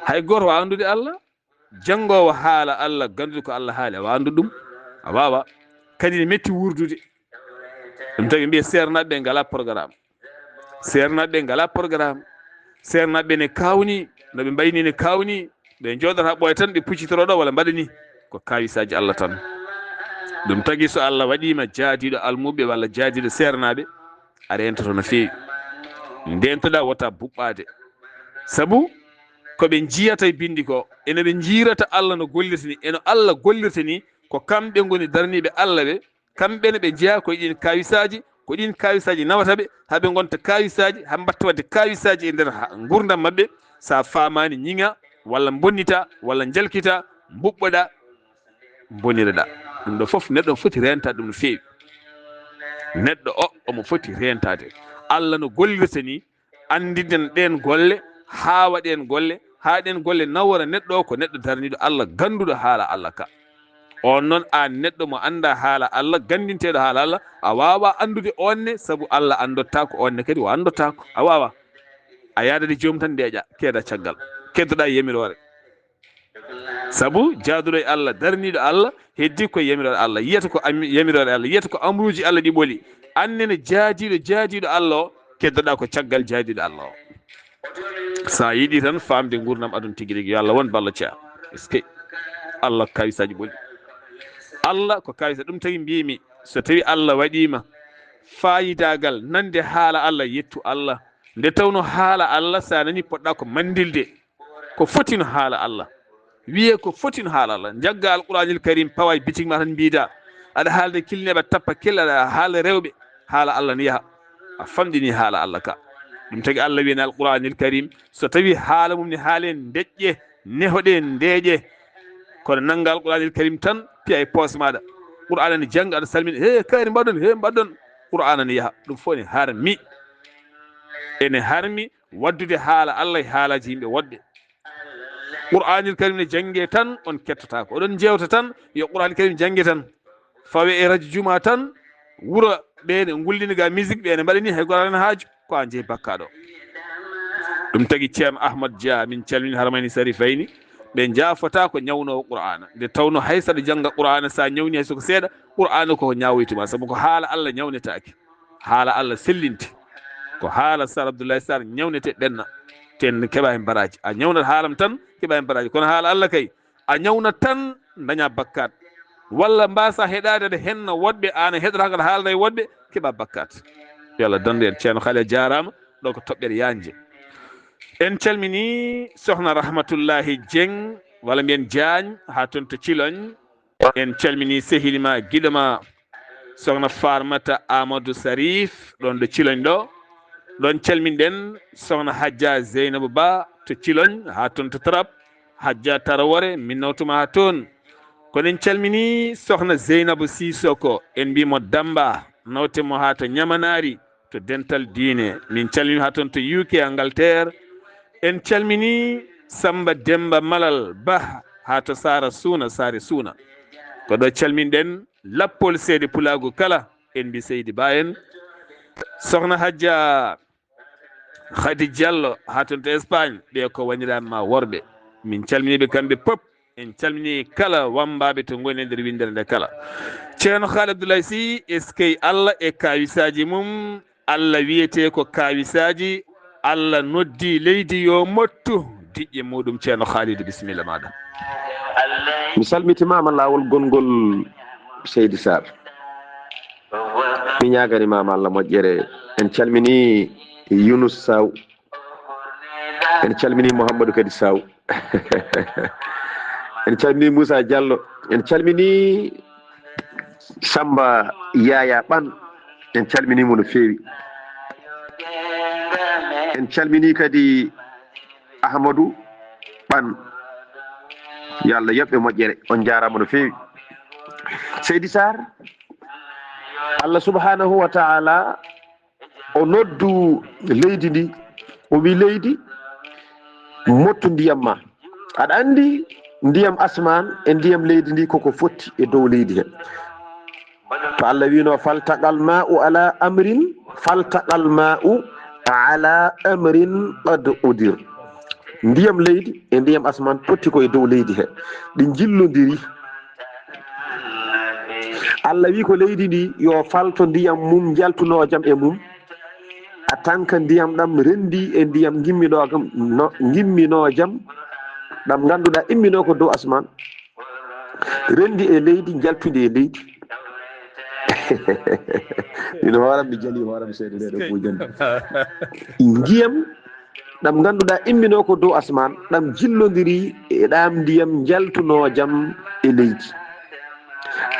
Hay gooto waawa anndude Allah. Janngoowo haala Allah, gannduɗo ko Allah haali, a waawa anndude ɗum? A waawa. Kadi ne metti wuurdude. Ɗum tagi mbiya seernaaɓe ɓe ngalaa programme. Seernaaɓe ɓe ngalaa programme. Seernaaɓe ɓe ne kawni, no ɓe mbayni ne kawni. Ɓe njooɗata ɓooya tan, ɓe puccitoro ɗo walla mbaɗa ni. Ko kawisaaji Allah tan. Ɗum tagi so Allah waɗiima jaadiiɗo almuɓɓe walla jaadiiɗo seernaaɓe, a reentoto no feewi. Ndeentoɗaa wota buɓɓaade. Sabu ko ɓe njiyata e binndi ko, eno ɓe njiirata Allah no gollirta ni, eno Allah gollirta ni, ko kamɓe ngoni darniiɓe Allah ɓe, kamɓe ne ɓe njeyaa ko e ɗiin kawisaaji, ko ɗiin kawisaaji nawata ɓe, haa ɓe ngonta kawisaaji, haa mbatta waɗde kawisaaji e nder ha-, nguurndam maɓɓe, so a faamaani ñiŋa, walla mbonnita, walla njalkita, mbuɓɓoɗa, mbonireɗa. Ɗum ɗo fof neɗɗo foti reentaade ɗum no feewi. Neɗɗo o, omo foti reentaade. Allah no gollirta ni, anndiden ɗeen golle, haawa ɗeen golle, haa ɗeen golle nawora neɗɗo o ko neɗɗo darniiɗo Allah, gannduɗo haala Allah ka. On noon, aan neɗɗo mo anndaa haala Allah, ganndinteeɗo haala Allah, a waawaa anndude oon ne, sabu Allah anndottaako, oon ne kadi o anndottaako. A waawaa. A yaadade joom tan ndeeƴa, keeda caggal. Keddoɗaa yamiroore. Sabu jaaduɗo e Allah, darniiɗo Allah, heddi ko yamiroore Allah. Yiyata ko am-, yamiroore Allah. Yiyata ko amruuji Allah ɗi ɓoli. Aan ne jaadiiɗo, jaadiiɗo Allah o, keddoɗaa ko caggal jaadiiɗo Allah o. So a yiɗi tan faamde nguurndam aduna tigi rigi, yo Allah won ballo caa. Est-ce que Allah ko kawisaaji ɓoli? Allah ko kawisa. Ɗum tagi mbiymi, so tawi Allah waɗiima faayidaagal nande haala Allah, yettu Allah. Nde tawno haala Allah, so a nani, poɗɗa ko manndilde. Ko foti no haala Allah. Wiyee ko foti no haala Allah. Njagga Alquraanil Karim, pawa e bitik ma tan mbiida. Aɗa haalda kilneeɓe, tappa kel, aɗa haala rewɓe. Haala Allah ne yaha. A famɗini haala Allah ka. Ɗum tagi Allah wiyani Alquraanil Karim, so tawi haala mum ne haale, ndeƴƴe, nehoɗe, ndeeƴe. Kono nannga Alquraanil Karim tan, piya e poos maaɗa. Qur'aana ne jannga, aɗa salmina, "He, kaari mbaɗon, he, mbaɗon." Qur'aana ne yaha. Ɗum fof ne harmi. Ene harmi. Waddude haala Allah e haalaaji yimɓe woɗɓe. Qur'aanil Karim ne jannge tan, on kettotaako. Oɗon njeewta tan, yo Qur'aanil Karim jannge tan. Fawe e rajo juma tan, wuro ɓe ne ngullini ga musique, ɓe ne mbaɗa ni, hay gooto alaa haaju, ko an jeyi bakkaaɗo. Ɗum tagi Ceerno Ahmad Dia, min calmini Harmayni Sarifayni, ɓe njaafata ko ñawnoowo Qur'aana. Nde tawno hay saɗa jannga Qur'aana, sa ñawni hay soko seeɗa, Qur'aana ko ñaawoytuma, sabu ko haala Allah ñawnetaake. Haala Allah sellinte. Ko haala Sar Abdoulaye Sarr ñawnete ɓenna. Ten keɓa hen baraji. A ñawnat haalam tan, keɓa hen baraji. Kono haala Allah kay, a ñawnat tan, daña bakkat. Walla mbasa heɗade aɗa henna woɗɓe, an a heɗata kala haalda e woɗɓe, keɓa bakkat. Yo Allah dandu en. Ceerno Khaali a jaaraama, ɗo ko toɓɓere yanje. En calmini Sohna Rahmatullahi Dieng, walla mbiyen Diagne, ha toon to Ciloñ. En calmini sehil ma, giɗo ma, Sohna Farmata Amadou Sarif, ɗon ɗo Ciloñ ɗo. Ɗon calminɗen Sohna Hajja Zeynabu Ba to Ciloñ, ha toon to Trap, Hajja Tarawore, min nawtuma ha toon. Kono en calmini Sohna Zeynabu Sisoko, en mbimo Damba, nawte mo ha to Ñamanari, to dental diine. Min calmini ha toon to U K, Angleterre. En calmini Samba Demba Malal Bah ha to Sara Suuna, Saare Suuna. Ko ɗo calminɗen lappol seede pulaagu kala, en mbi Seydi Ba en. Sohna Hajja Khady Diallo ha toon to Espagne, ɓe ko waniran ma worɓe. Min calminii ɓe kamɓe pop. En calminii kala wammbaaɓe to ngoni e nder winndere nde kala. Ceerno Haali Abdoulaye Sy, eskey Allah e kaawisaaji mum. Allah wiyetee ko kaawisaaji. Allah noddi leydi yo mottu diƴƴe muɗum. Ceerno Haalidu, bisimilla maaɗa. Mi salmitimaama laawol gonngol, Seydi Sarr. Mi ñaaganii ma Allah moƴƴere. En calminii Yunus Saw. En calminii Mouhamadou Kadi Saw. En calminii Moussa Diallo. En calminii Samba Yaya Ɓan. En calminii mo no feewi. En calminii kadi Ahmadou Ɓan. Yo Allah yoɓ ɓe moƴƴere. On njaaraama no feewi. Seydi Sarr, Allah subhanahu wa ta'ala o noddu leydi ndi, o wi leydi, mottu ndiyam ma. Aɗa anndi ndiyam asmaan e ndiyam leydi ndi koko fotti e dow leydi he. To Allah wino, "Faltaqal ma'u ala amrin, faltaqal ma'u ala amrin qad qudir." Ndiyam leydi e ndiyam asmaan potti ko e dow leydi he. Ɗi njillondiri. Allah wi ko leydi ndi yo falto ndiyam mum njaltunojam e mum. A tanka ndiyam ɗam rendi e ndiyam ngimminojam, no, ngimminojam ɗam ngannduɗaa immino ko dow asmaan. Rendi e leydi, njaltudi e leydi. Min hooram mi jali hooram seeɗa nde ɗo Buujande. Ndiyam ɗam ngannduɗaa immino ko dow asmaan, ɗam jillondiri e ɗam ndiyam njaltunojam e leydi.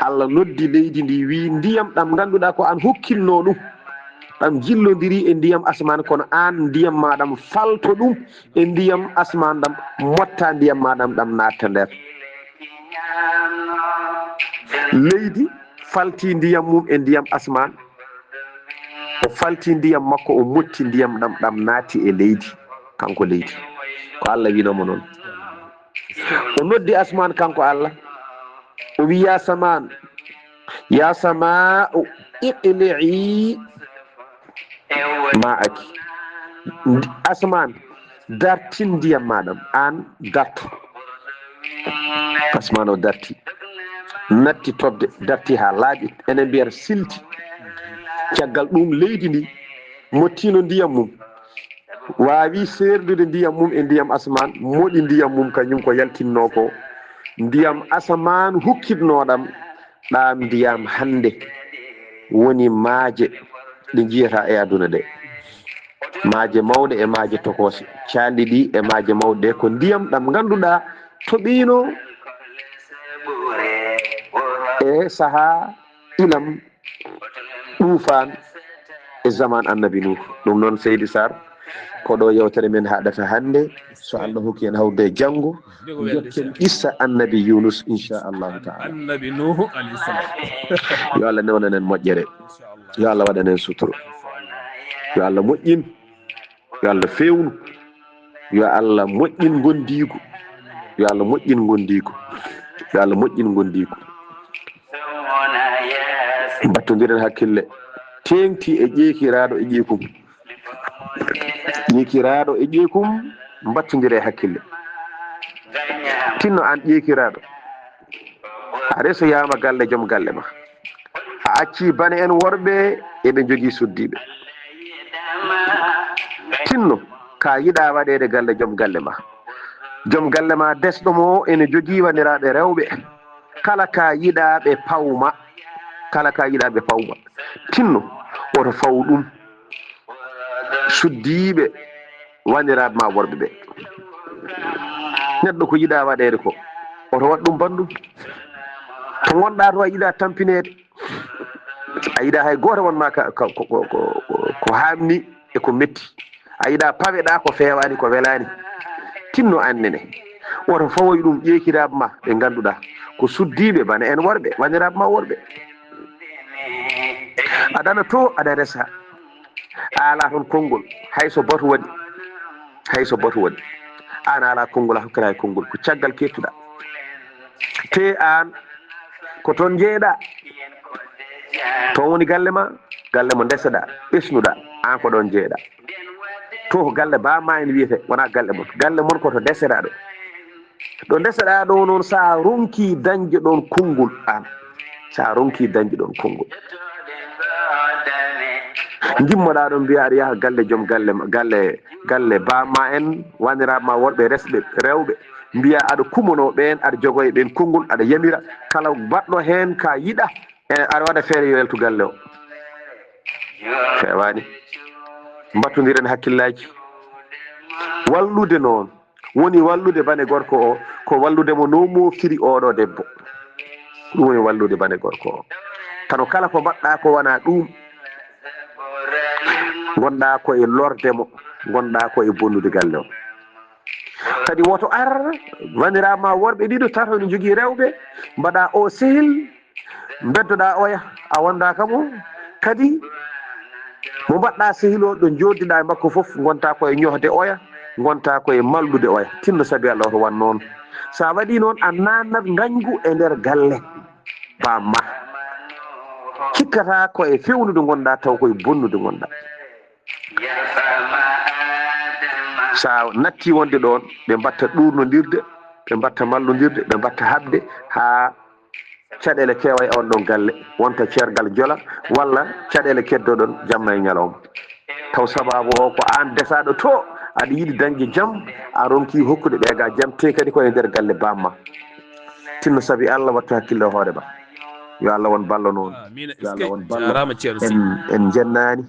Allah noddi leydi ndi, wi, "Ndiyam ɗam ngannduɗaa ko an hokkinno ɗum, ɗam jillondiri e ndiyam asmaan, kono an ndiyam ma ɗam falto ɗum e ndiyam asmaan ɗam, motta ndiyam ma ɗam, ɗam natta nder." Leydi falti ndiyam mum e ndiyam asmaan, o falti ndiyam makko, o motti ndiyam ɗam, ɗam naati e leydi, kanko leydi. Ko Allah wino mo noon. O noddi asmaan kanko Allah, o wi, "Ya samaan, ya samaa'u, iqli'i ma'aki." Ndi-, asmaan, dartin ndiyam ma ɗam, an darto. Asmaan o darti, natti tobde, darti haa laaɓi, enen mbiyata silti. Caggal ɗum leydi ndi mottino ndiyam mum, waawi seerdude ndiyam mum e ndiyam asmaan, moɗi ndiyam mum kañum ko yaltinno ko. Ndiyam asmaan hukkitno ɗam, ɗam ndiyam hannde woni maaje ɗe njiyata e aduna ɗe. Maaje mawɗe e maaje tokose, caalɗi ɗi e maaje mawɗe ɗe ko ndiyam ɗam ngannduɗaa toɓiino e sahaa ilam ɗuufaan e zaman Annabi Nuuhu. Ɗum noon, Seydi Sarr, ko ɗo yewtere men haɗata hannde. So Allah hokki en hawrude e janngo, jokken qissa Annabi Yunus, inchallahu taala. Annabi Nuuhu alayhi salam. Yo Allah newnan en moƴƴere. Yo Allah waɗan en suturo. Yo Allah moƴƴin. Yo Allah feewnu. Yo Allah moƴƴin ngondiigu. Yo Allah moƴƴin ngondiigu. Yo Allah moƴƴin ngondiigu. Mbattondiren hakkille. Teeŋti e ƴeekiraaɗo e ƴeekum. Ƴeekiraaɗo e ƴeekum, mbattondire hakkille. Tinno aan ƴeekiraaɗo, a resoyaama galle joom galle ma. A accii bane en worɓe eɓe njogii suddiiɓe. Tinno ka yiɗaa waɗeede galle joom galle ma. Joom galle ma desɗo mo ene jogii waniraaɓe rewɓe. Kala ka yiɗaa ɓe pawma. Kala ka yiɗaa ɓe pawma. Tinno woto faw ɗum. Suddiiɓe waniraaɓe ma worɓe ɓe. Neɗɗo ko yiɗaa waɗeede ko, oto waɗ ɗum banndum. To ngonɗaa to a yiɗaa tampineede, a yiɗaa hay gooto won ma ka, ka, ko, ko, ko, ko, ko haamni e ko metti. A yiɗaa paweɗaa ko feewaani, ko welaani. Tinno aan nene. Woto fawoy ɗum ƴeekiraaɓe ma ɓe ngannduɗaa ko suddiiɓe bana en worɓe, waniraaɓe ma worɓe. Aɗa ana to, aɗa resa. A alaa toon konngol, hay so batu waɗi, hay so batu waɗi. Aan a alaa konngol, a hokkataa e konngol, ko caggal keettuɗaa. Te aan, ko toon njeeyɗaa. Toon woni galle ma, galle mo ndeseɗaa, ɓesnuɗaa, aan ko ɗoon njeeyɗaa. To ko galle baaba ma en wiyetee, wonaa galle mon. Galle mon ko to ndeseɗaa ɗo. Ɗo ndeseɗaa ɗo noon, so a ronkii dañde ɗoon konngol aan, so a ronkii dañde ɗoon konngol, ngimmoɗaa ɗoon mbiyaa aɗa yaha galle joom galle ma, galle, galle baamma en, wanniraaɓe ma worɓe, resɓe rewɓe, mbiyaa aɗa kumanoo ɓeen, aɗa jogoo e ɓeen konngol, aɗa yamira kala baɗɗo heen ka yiɗa, e aɗa waɗa feere yo yaltu galle o. Feewaani. Mbattondiren hakkillaaji. Wallude noon, woni wallude bane gorko o, ko wallude mo no moftiri oɗo debbo. Ɗum woni wallude bane gorko o. Kano kala ko mbaɗɗa ko wona ɗum, ngonɗa ko e lorde mo, ngonɗa ko e bonnude galle o. Kadi woto ar, wanniraaɓe ma worɓe ɗiɗo, tato ene jogii rewɓe, mbaɗa o sehil, mbeddoɗaa oya, a wondaaka mo. Kadi mo mbaɗɗaa sehil o, ɗo njooɗdiɗaa e makko fof, ngontaa ko e ñohde oya, ngontaa ko e mallude oya. Tinno sabi Allah, oto wan noon. So a waɗii noon, a naatnat ngañgu e nder galle baamma. Cikkataa ko e feewnude ngonɗaa, taw ko e bonnude ngonɗaa. So a nattii wonde ɗoon, ɓe mbatta ɗuurnondirde, ɓe mbatta mallondirde, ɓe mbatta haɓde haa caɗeele keewa e oon ɗoon galle, wonta ceergal jola, walla caɗeele keddoɗon jamma e ñalawma. Taw sabaabu o ko aan desaaɗo to, aɗa yiɗi dañde jam, a ronkii hokkude ɓee gaa jam, tee kadi ko e nder galle baamma. Tinno sabi Allah, wattu hakkille e hoore ma. Yo Allah won ballo noon. Amiin. Yo Allah won ballo. Jaaraama, Ceerno Sy. En, en njennaani.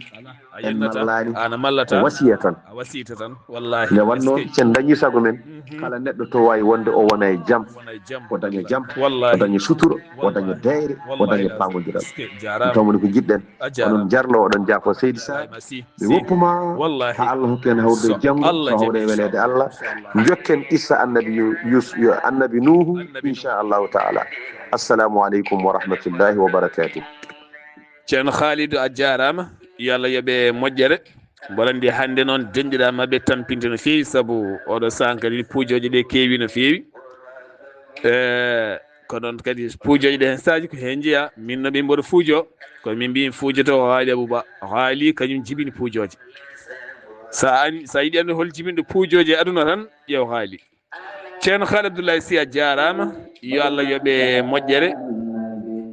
A en yennata, mallaani, an a mallata, o wasiya tan. A wasiyta tan, wallahi. Nde wannoo, eskey, so en dañii sago men, mhm, kala neɗɗo to waawi wonde, o wona e jam, wona e jam, o daña jam, wallahi, o daña sutura, o daña, wallahi, deyre, o daña, wallahi, pamondiral. Eskey, jaaraama. Ɗum woni ko njiɗɗen. A jaaraama. Oɗon jarlo, oɗon jaafo Seydi Sall. Jaaraama, Sy. Ɓe woppuma, wallahi, haa Allah hokku en hawrude e janngo, Allah so hawre e jaɓi, weleede Allah. Inchallah. Njokken qissa Annabi Yu-, Yus-, yo Annabi Nuuhu, Annabi Nuuhu, inchallahu taala. Assalamu aleykum wa rahmatullahi wa barakatuh. Ceerno Khalidou, a jaaraama. Yo Allah yoɓe moƴƴere. Mboɗo anndi hannde noon denɗiraaɓe maɓɓe tampinte no feewi, sabu oɗo sahaa kadi puujooje ɗe keewi no feewi. E, ko noon kadi puujooje ɗe heen saaji ko heen njeyaa. Min no min mboɗo fuujoo, kono min mbiyi fuujoto o haali Abou Ba. O haali kañum jibini puujooje. So a an-, so a yiɗi anndude hol jibinɗo puujooje e aduna tan, ƴeew haali. Ceerno Khalid Abdoulaye Sy, a jaaraama. Yo Allah yoɓe moƴƴere.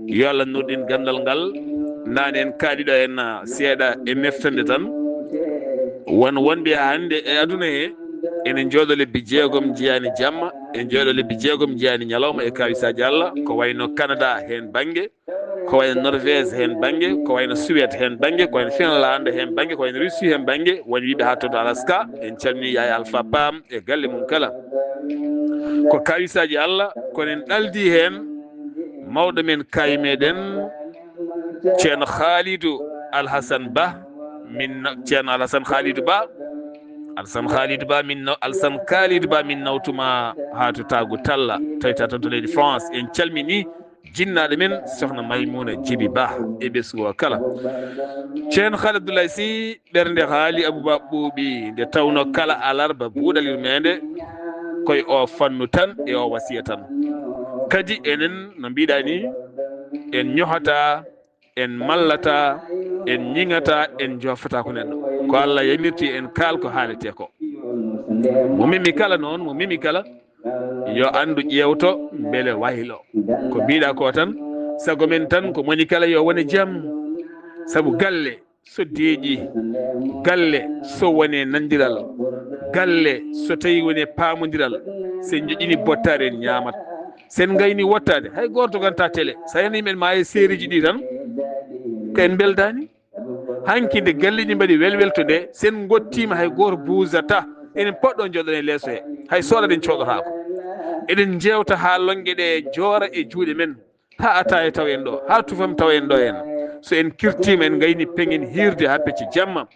Yo Allah nurɗin ganndal ngal. Naane en kaaɗi ɗo en, ah, seeɗa e meftande tan. Won wonɓe hannde e aduna he, ene njooɗo lebbi jeegom njiyaani jamma, e njooɗo lebbi jeegom njiyaani ñalawma e kawisaaji Allah, ko wayno Canada heen bannge, ko wayno Norvège heen bannge, ko wayno Suède heen bannge, ko wayno Finlande heen bannge, ko wayno Russie heen bannge, won wiɓe haa toon to Alaska. En calminii Yaaya Alpha Pam e galle mum kala. Ko kawisaaji Allah, kono en ɗaldii heen mawɗo men kaawi meɗen, Ceerno Khalidou Alhassane Ba, min na-, Ceerno Alhassane Khalidou Ba, Alhassane Khalidou Ba, min naw-, Alhassane Khalidou Ba, min nawtuma haa to Taagu Talla, tawi ta toon to leydi France. En calminii jinnaaɗo men, Sokhna Maymouna Djiby Ba, e ɓesngu o kala. Ceerno Khalid Abdoulaye Sy, ɓernde haali Abou Ba ɓuuɓi, nde tawnoo kala alarba buuɗal yurmeende, ko e oo fannu tan, e oo wasiya tan. Kadi enen, no mbiɗaa ni, en ñohataa, en mallataa, en ñiŋataa, en njoofataa ko neɗɗo. Ko Allah yamirti en kaal ko haaletee ko. Mo memi kala noon, mo memi kala, yo anndu ƴeewto mbele waylo. Ko mbiɗaa ko tan, sago men tan ko moni kala yo wone jam. Sabu galle so deeƴi, galle so wone nanndiral, galle so tawi wone paamondiral, so en njoƴƴini bottaade en ñaamat. So en ngayni wottaade, hay gooto ganta télé. So a yani men ma e seeriji ɗi tan, ko en mbeldaani. Hanki nde galleeji mbaɗi welwelto nde, sen ngottiima hay gooto buusata. Enen poɗɗo jooɗoɗen e leeso he, hay soɗaɗen cooɗotaako. Eɗen njeewta haa loŋƴe ɗe joora e juuɗe men, haa ataaya tawa en ɗo, haa tufam tawa en ɗo en. So en kirtiima, en ngayni peŋen hiirde haa pecce jamma.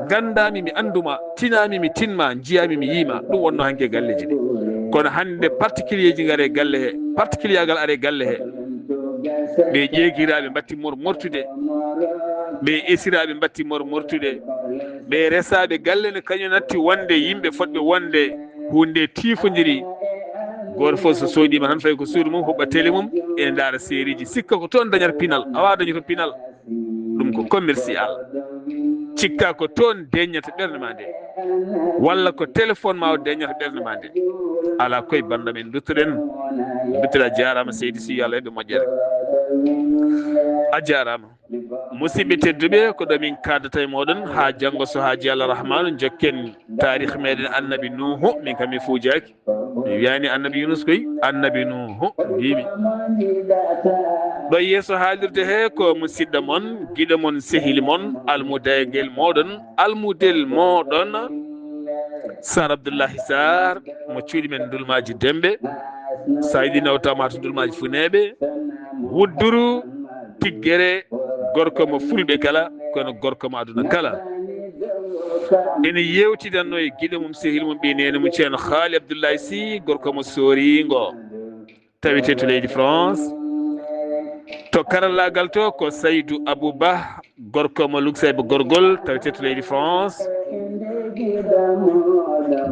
Nganndaami mi annduma, tinaami mi tinma, njiyaami mi yiima, ɗum wonno hanki e galleeji ɗi. Kono hannde particulier ji ngare galle he, particulier gal are galle he. Ɓe ƴeegiraaɓe mbatti mor mortude. Ɓe esiraaɓe mbatti mor mortude. Ɓe resaaɓe galle ne kañum natti wonde yimɓe fotɓe wonde huunde tiifondiri. Gooto fof so soodiima tan fayi ko suudu mum, huɓɓa télé mum, ene ndaara seeriji. Sikka ko toon dañata pinal. Awa dañoto pinal. Ɗum ko commercial. Cikka ko toon deññata ɓernde ma nde. Walla ko téléphone ma o dañata ɓernde ma nde? Ala koye bandam en duttoɗen. Duttoɗa, jaarama seydi si, yo Allah heɓe moƴƴere. A jaarama. Musidɓe tedduɓe, ko ɗo min kaddata e moɗon ha janngo so haaji Allah Rahmanu. Jokken taarikh meɗen annabi Nuhu, min kam mi fuujaki. Mi wiyani annabi Yunus koy, annabi Nuhu mbimi. Ɗo yeeso haalirde he ko musidɗo mon, giɗo mon, sehil mon, almudayagel moɗon, almudel moɗon, Sar Abdoullahi Sar, mo cuuɗi men Ndulmaji Dembe, Saydi Nawtama to Ndulmaji Funeɓe, Wudduru, Tiggere, gorko mo fulɓe kala, kono gorko mo aduna kala. Ene yewtidanno e giɗo mum, sehil mum, ɓi nene mum, ceerno Haali Abdoullahi Sy, gorko mo Soringo, tawete to leydi France. To karallagal to ko Saydou Abou Ba, gorko mo Luxembourg gorgol, tawete to leydi France.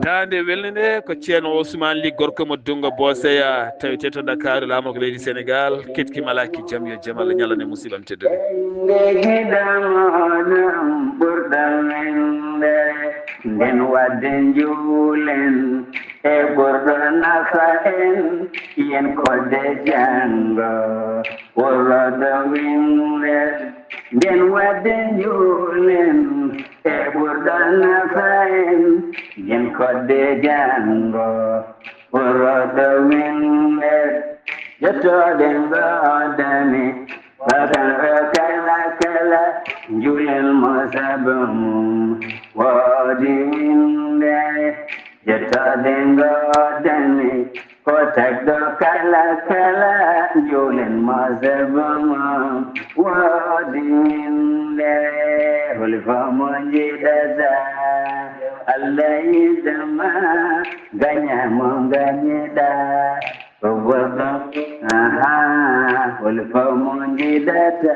Daande welnde nde ko ceerno Ousmane Ly, gorko mo Dungo Boseya, tawete to Dakar, laamorgo leydi Sénégal. Ketki malaki jam, yo jam Allah ñalane musiɓam tedduɓe. Nde giɗam oɗon ɓurɗo winde, nden wadde njuulen e ɓurɗo nafa en, yen kodde janngo wurrodo winde. Nden wadde njuulen e ɓurɗo nafa en, yen kodde janngo wurrodo winde. Jottode ngoodani, bakaro kala kala, njuulen mo sabu mum woodi winde. Jottode ngoodani, ko tagɗo kala kala, njuulen mo sabu mum woodi winde. Holi fof mo njiɗata, Allah yiɗama, gaña mo gañiɗa. Ko goɗɗo, aha, holi fof mo njiɗata.